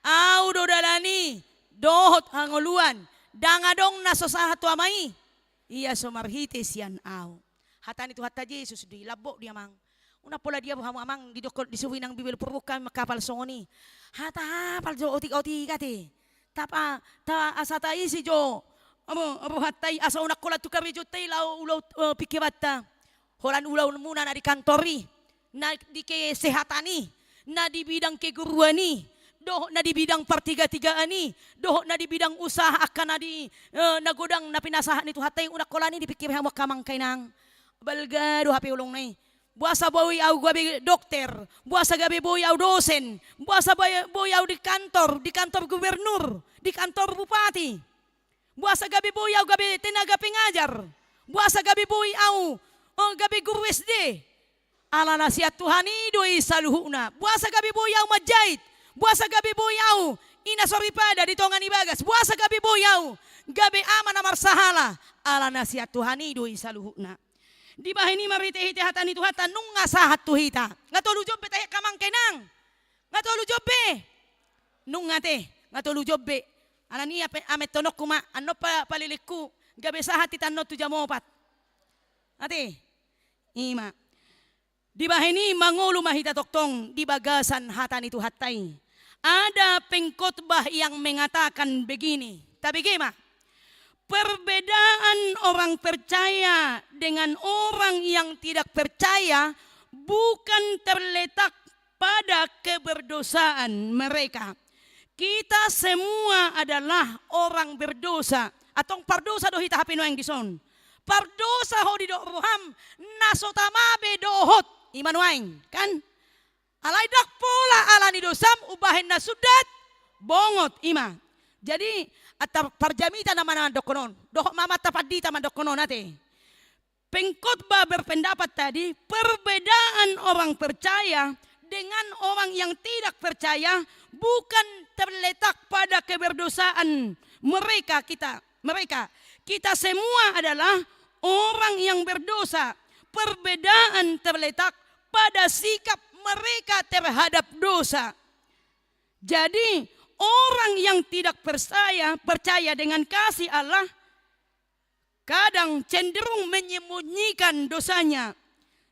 Ahu do dalan i, dohot hangoluan. Ndang adong na so sahat tu Ama i, ia so marhite sian ahu. Hata ni Tuhanta Jesus do i, lambok do i, amang. Unang pola diabu hamu, amang, didokkon, disobut inang Bibel, porlu hami mangkapal songon i. Hata hapal jo otik-otik ate. Tapa, ta, asa taisi jo, abo, abo, hatai, asa unang holan tu karejonta i laho ulaon, eh, pikiranta. Holan ulaonmuna na di kantor i, na di kesehatan i, na di bidang keguruan i, dohot na di bidang partigatigaan i, dohot na di bidang usaha angka na di, eh, na godang na pinasahat ni Tuhanta i, unang holan i dipikiri hamu angka amang inang. Balga do hape holongna i. Boasa boi ahu gabe dokter, boasa gabe boi ahu dosen, boasa boi, boi ahu di kantor, di kantor gubernur, di kantor bupati. Boasa gabe boi ahu gabe tenaga pengajar, boasa gabe boi ahu, eh, gabe guru S D. Alana sian Tuhan i do i saluhutna. Boasa gabe boi ahu manjait, boasa gabe boi ahu ina soripada di tonga ni bagas, boasa gabe boi ahu gabe ama na marsahala. Alana sian Tuhan i do i saluhutna. Dibahen i marhite-hite hata ni Tuhanta nunga sahat tu hita. Nga tolu jom be tahe angka amang inang. Nga tolu jom be. Nunga ate, nga tolu jom be. Alani i ape, amentononku ma, annon pa, palelengku, gabe sahat hita annon tu jam opat. Ate, i ma. Dibahen i mangolu ma hita tongtong di bagasan hata ni Tuhanta i. Ada pengkhotbah yang mengatakan begini. Tabege ma. Perbedaan orang percaya dengan orang yang tidak percaya bukan terletak pada keberdosaan mereka. Kita semua adalah orang berdosa. Antong pardosa do hita hape nuaeng dison. Pardosa ho didok roham, na so tama be dohot. I ma nuaeng, kan? Alai ndang pola ala ni dosam umbahen na sundat bongot, i ma. Jadi, antar parjamita nama na mandokkon on, dohot ma amanta pandita mandokkon on ate. Pengkhotbah berpendapat tadi, perbedaan orang percaya dengan orang yang tidak percaya bukan terletak pada keberdosaan mereka, kita, mereka. Kita semua adalah orang yang berdosa. Perbedaan terletak pada sikap mereka terhadap dosa. Jadi, orang yang tidak percaya, percaya dengan kasih Allah, kadang cenderung menyembunyikan dosanya.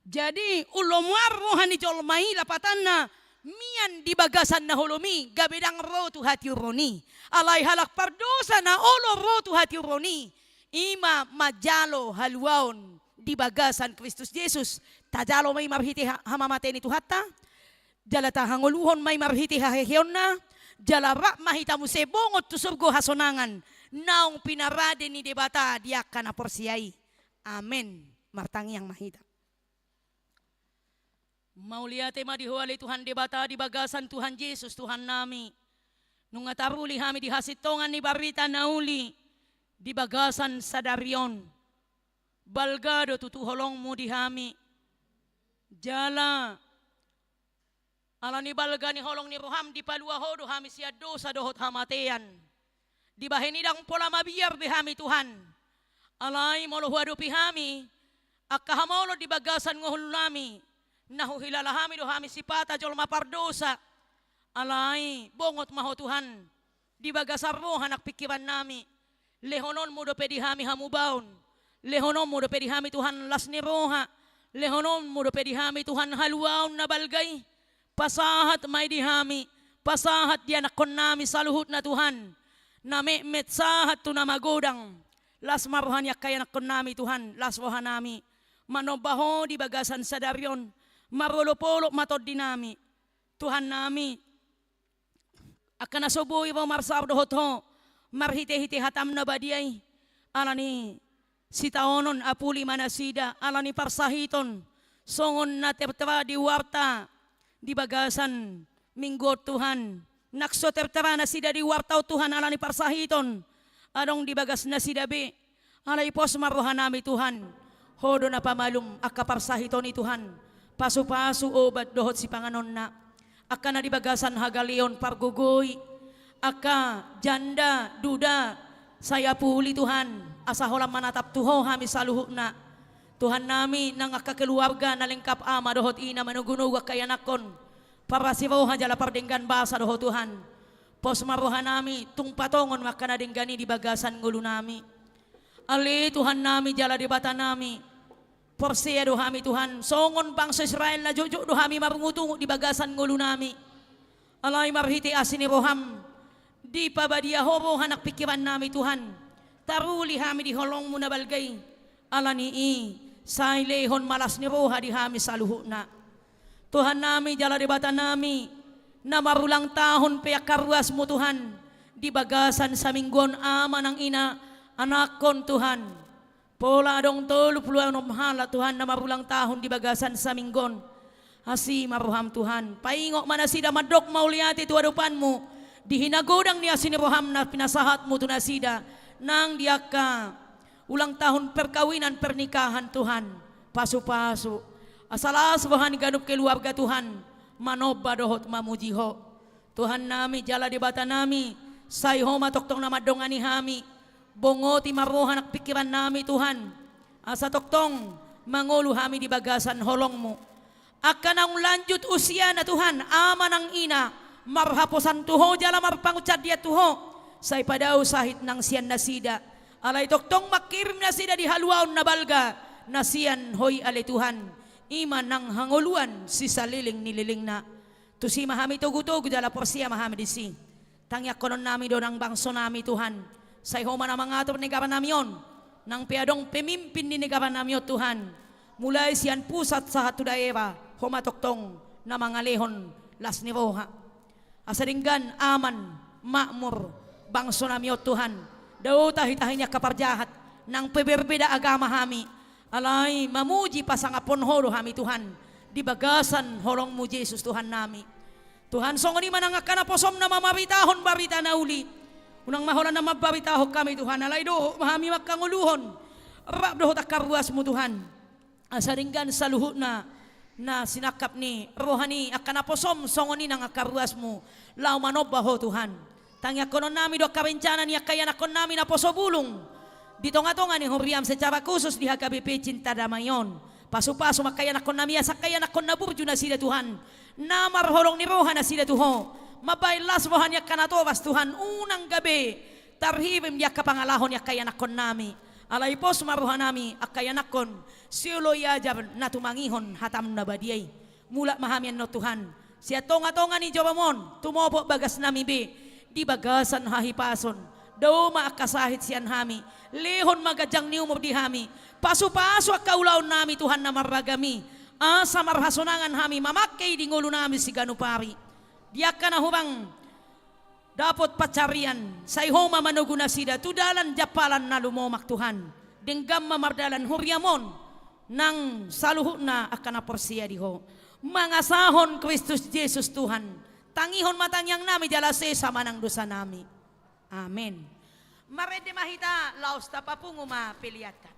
Jadi, olo muar roha ni jolma i lapatanna mian di bagasan na holom i, gabe ndang ro tu hatiuron i. Alai halak pardosa na olo ro tu hatiuron i, i ma manjalo haluaon di bagasan Kristus Jesus. Tajalo ma i marhite ha-, hamamate ni Tuhanta. Jala tahangoluhon ma i marhite haheheonna, jala rap ma hita muse bongot tu surgo hasonangan, naung pinarade ni Debata di angka na porsea i. Amen. Martangiang ma hita. Mauliate ma di Ho ale Tuhan Debata di bagasan Tuhan Jesus Tuhannami. Nunga taruli hami di hasintongan ni barita na uli di bagasan sadari on. Balga do tutu holongmu di hami. Jala ala ni balga ni holong ni roham dipalua Ho do hami sian dosa dohot hamatean. Dibahen i ndang pola mabiar be hami Tuhan. Alai molo huadopi hami angka hamaolon di bagasan ngolunami, na huhilala hami do hami sipata jolma pardosa. Alai bongot ma Ho Tuhan di bagasan roha nang pingkirannami. Lehononmu dope di hami hamubaon. Lehononmu dope di hami Tuhan las ni roha. Lehononmu dope di hami Tuhan haluaon na balga i. Pasahat ma i di hami. Pasahat di anakkonnami saluhutna Tuhan. Na metmet sahat tu na magodang. Las ma roha ni angka anakkonnami Tuhan. Las rohanami. Manomba Ho di bagasan sadari on. Marolopolop ma tondinami. Tuhannami. Angka na so boi ro marsaor dohot Ho, marhitehite hatam na badia i, ala ni sitaonon apuli ma nasida, ala ni parsahiton, songon na tertera di warta, di bagasan minggu on Tuhan. Nang so tertera nasida di warta on Tuhan, ala ni parsahiton, adong di bagas nasida be, Alai pos ma rohanami Tuhan. Ho do na pamalum angka parsahiton i Tuhan. Pasupasu obat dohot sipanganonna. Angka na di bagasan hagaleon pargogoi. Angka janda, duda, sai apuli Tuhan. Asa holan manatap tu Ho hami saluhutna. Tuhannami nang angka keluarga na lengkap ama dohot ina manogunogu angka ianakkon. Parasi roha jala pardenggan basa do Ho Tuhan. Pos ma rohanami tung patongon ma angka na denggan i di bagasan ngolunami. Ale Tuhannami jala Debatanami, porsea do hami Tuhan, songon bangso Israel na jotjot do hami marungutungut di bagasan ngolunami. Alai marhite asi ni roham, dipabadia Ho roha nang pingkirannami Tuhan, taruli hami di holongmu na balga i, ala ni i, sai lehon ma las ni roha di hami saluhutna. Tuhannami jala Debatanami, na marulang tahun pe angka ruasmu Tuhan, di bagasan saminggu on ama nang ina anakkon Tuhan. Pola adong tolu pulu onom halak Tuhan na marulang tahun di bagasan saminggu on. Asi ma roham Tuhan, paingot ma nasida mandok mauliate tu adopanmu, di hinagodang ni asi ni roham na pinasahatmu tu nasida, nang di angka ulang tahun perkawinan pernikahan Tuhan, pasupasu. Asa las roha ni ganup keluarga Tuhan, manomba dohot mamuji Ho. Tuhannami jala Debatanami, sai Ho ma tongtong na mandongani hami, bongoti ma roha nang pingkirannami Tuhan, asa tongtong mangolu hami di bagasan holongmu. Angka naung lanjut usiana Tuhan, ama nang ina, marhaposan tu Ho jala marpangunsandean tu Ho, sai padao sahit nang sian nasida. Alai tongtong mangkirim nasida di haluaon na balga, na sian Ho i ale Tuhan, i ma nang hangoluan sisaleleng ni lelengna. Tusi ma hami togutogu jala porsea ma hami disi. Tangiangkononnami do nang bangsonami Tuhan. Sai Ho ma na mangatur negaranami on. Nang pe adong pemimpin ni negaranami on Tuhan. Mulai sian pusat sahat tu daerah, Ho ma tongtong na mangalehon las ni roha. Asa denggan aman, makmur, bangso nami on Tuhan. Dao tahi-tahi ni angka parjahat, nang pe berbeda agama hami. Alai mamuji pasangaphon Ho do hami Tuhan, di bagasan holong-Mu Jesus Tuhan nami. Tuhan, songon i ma nang angka naposom na mamaritahon barita na uli. Unang ma holan na mambaritahon hami Tuhan, alai dohot ma hami mangkangoluhon. Rap dohot angka ruas-Mu Tuhan. Asa denggan saluhutna na sinangkap ni roha ni angka naposom songon i nang angka ruas-Mu, laho manomba Ho Tuhan. Tangiangkonon nami do angka rencana ni angka ianakhon nami naposo bulung di tonga-tonga ni huria-M secara khusus di H K B P Cinta Damai on. Pasu-pasu ma angka ianakhon nami asa angka ianakhon na burju nasida Tuhan, na marholong ni roha nasida tu Ho. Mambahen las roha ni angka natoras Tuhan, unang gabe tarhirim di angka pangalaho ni angka ianakhon nami. Alai pos ma roha nami angka ianakhon, sioloi ajar na tumangihon hata-M na badia i. Mulak ma hami annon Tuhan, sian tonga-tonga ni joro-M on, tumopot bagas nami be di bagasan hahipason. Dao ma angka sahit sian hami, lehon ma ganjang ni umur di hami, pasu-pasu angka ulaon nami Tuhan na marragam i, asa marhasonangan hami mamangke i di ngolu nami siganup ari. Di angka na hurang dapot pansarian, sai Ho ma manogu nasida tu dalan jampalan na lumomak Tuhan. Denggan ma mardalan huria-M on nang saluhutna angka na porsea di Ho. Mangasahon Kristus Jesus Tuhan, tangihon ma tangiang nami jala sesa ma nang dosa nami. Amen. Marende ma hita, laos tapapungu ma peleanta.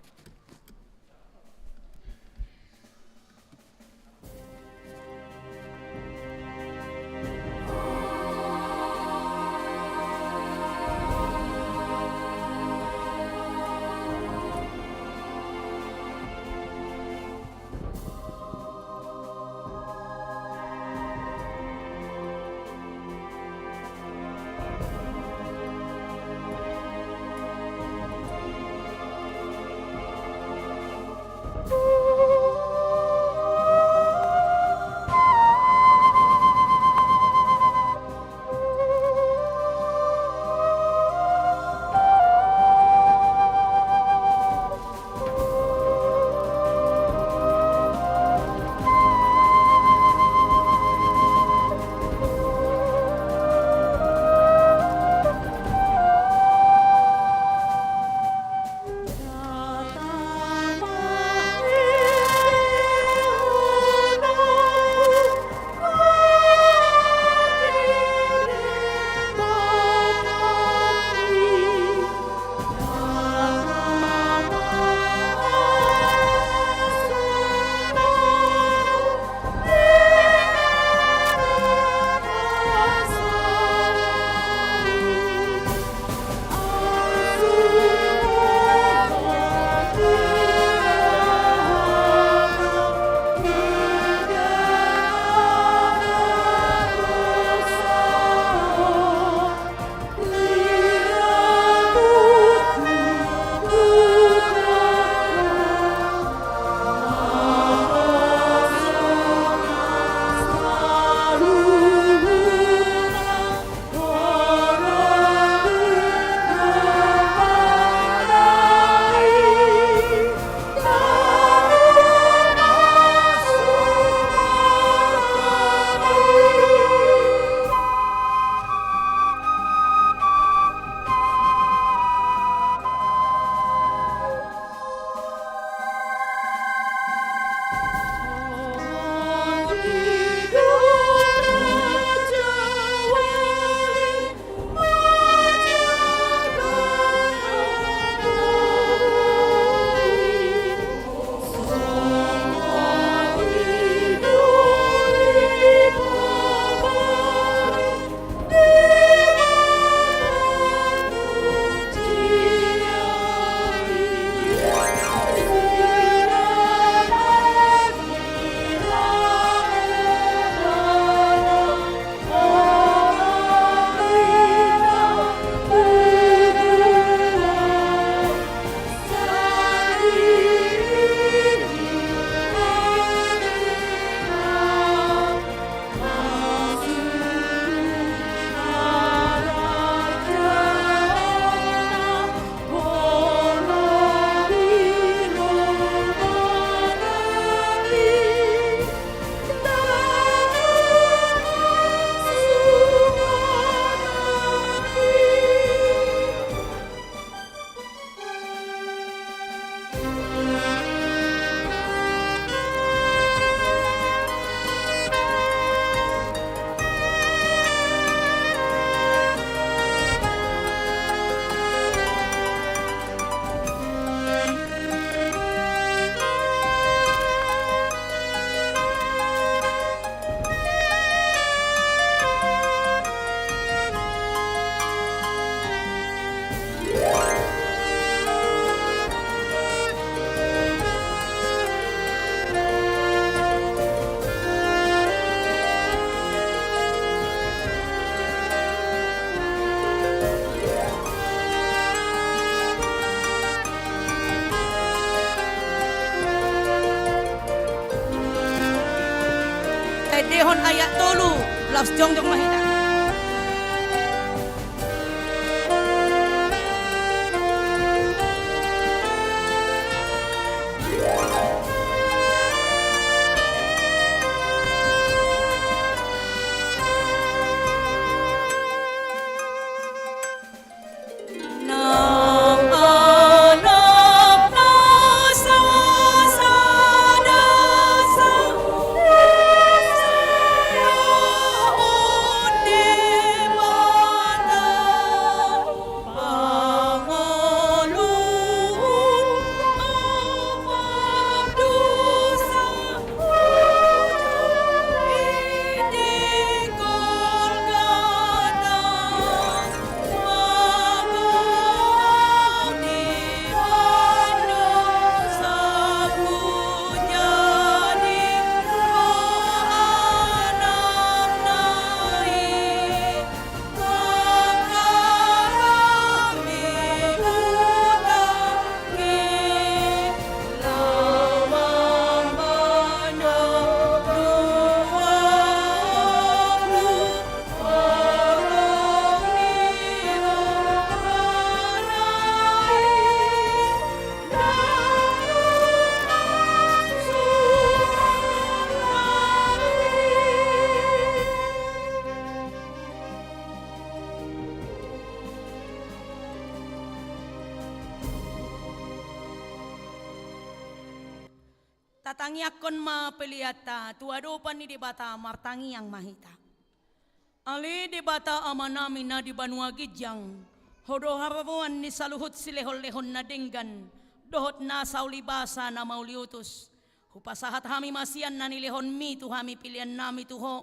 Denggan ayat tolu, laos jongjong ma hita. Tatangiangkon ma peleanta tu adopan ni Debata, martangiang ma hita. Ale Debata Amanami na di banua ginjang, Ho do haroroan ni saluhut silehonlehon na denggan dohot nasa ulibasa na mauliutus. Hupasahat hami ma sian na nilehonMi tu hami peleannami tu Ho.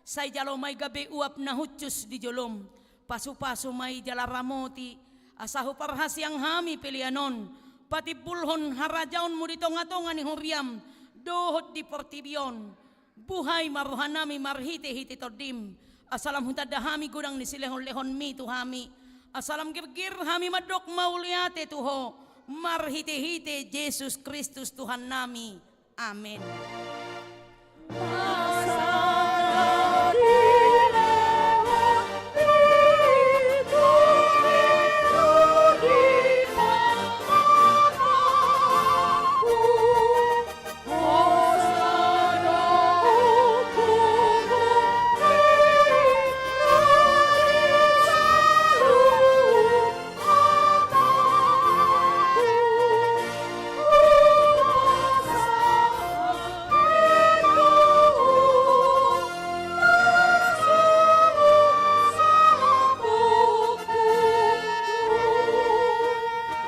Sai jalo ma i gabe uap na hushus di joloM. Pasupasu ma i jala ramoti, asa huparhasiang hami pelean on patimbulhon harajaonMu di tongatonga ni huriaM dohot di portibi on. Buhai ma rohanami marhitehite TondiM, asa lam hutanda hami godang ni silehonlehonMi tu hami, asa lam gerger hami mandok mauliate tu Ho, marhitehite Jesus Kristus Tuhannami. Amen.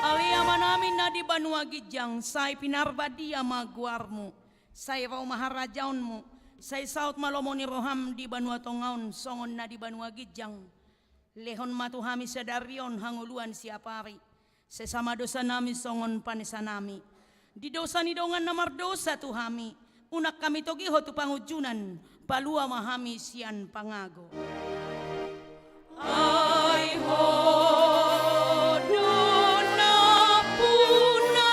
Ale Amanami na di banua ginjang, sai pinarbadia ma goarMu. Sai ro ma harajaonMu, sai saut ma lomo ni rohaM di banua tonga on songon na di banua ginjang. Lehon ma tu hami sadari on hangoluan siapari. Sesa ma dosanami songon panesanami di dosa ni dongan na mardosa tu hami. Unang hami togihon tu pangunjunan, palua ma hami sian pangago. Ai Ho do nampuna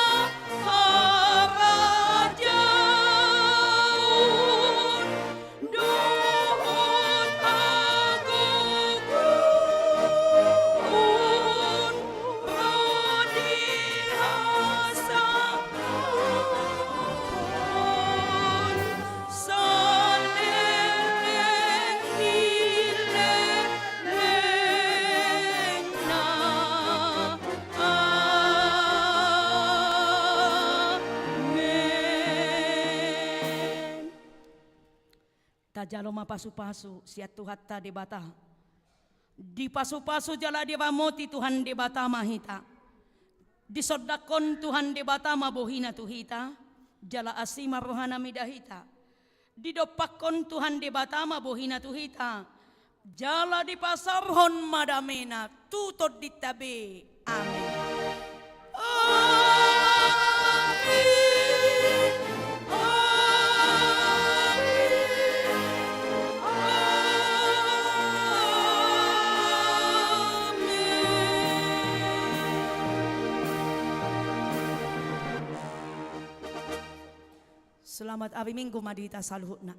harajaon dohot hagogoon ro di hasahaton saleleng ni lelengna. Amen. Tajalo ma pasupasu sian Tuhanta Debata. Dipasupasu jala diramoti Tuhan Debata ma hita. Disondangkon Tuhan Debata ma bohiNa tu hita, jala asi ma rohaNa mida hita. Didompakkon Tuhan Debata ma bohiNa tu hita, jala dipasarhon ma dameNa tu tondinta be. Amen. Amen. Amen. Amen. Selamat ari Minggu ma di hita saluhutna.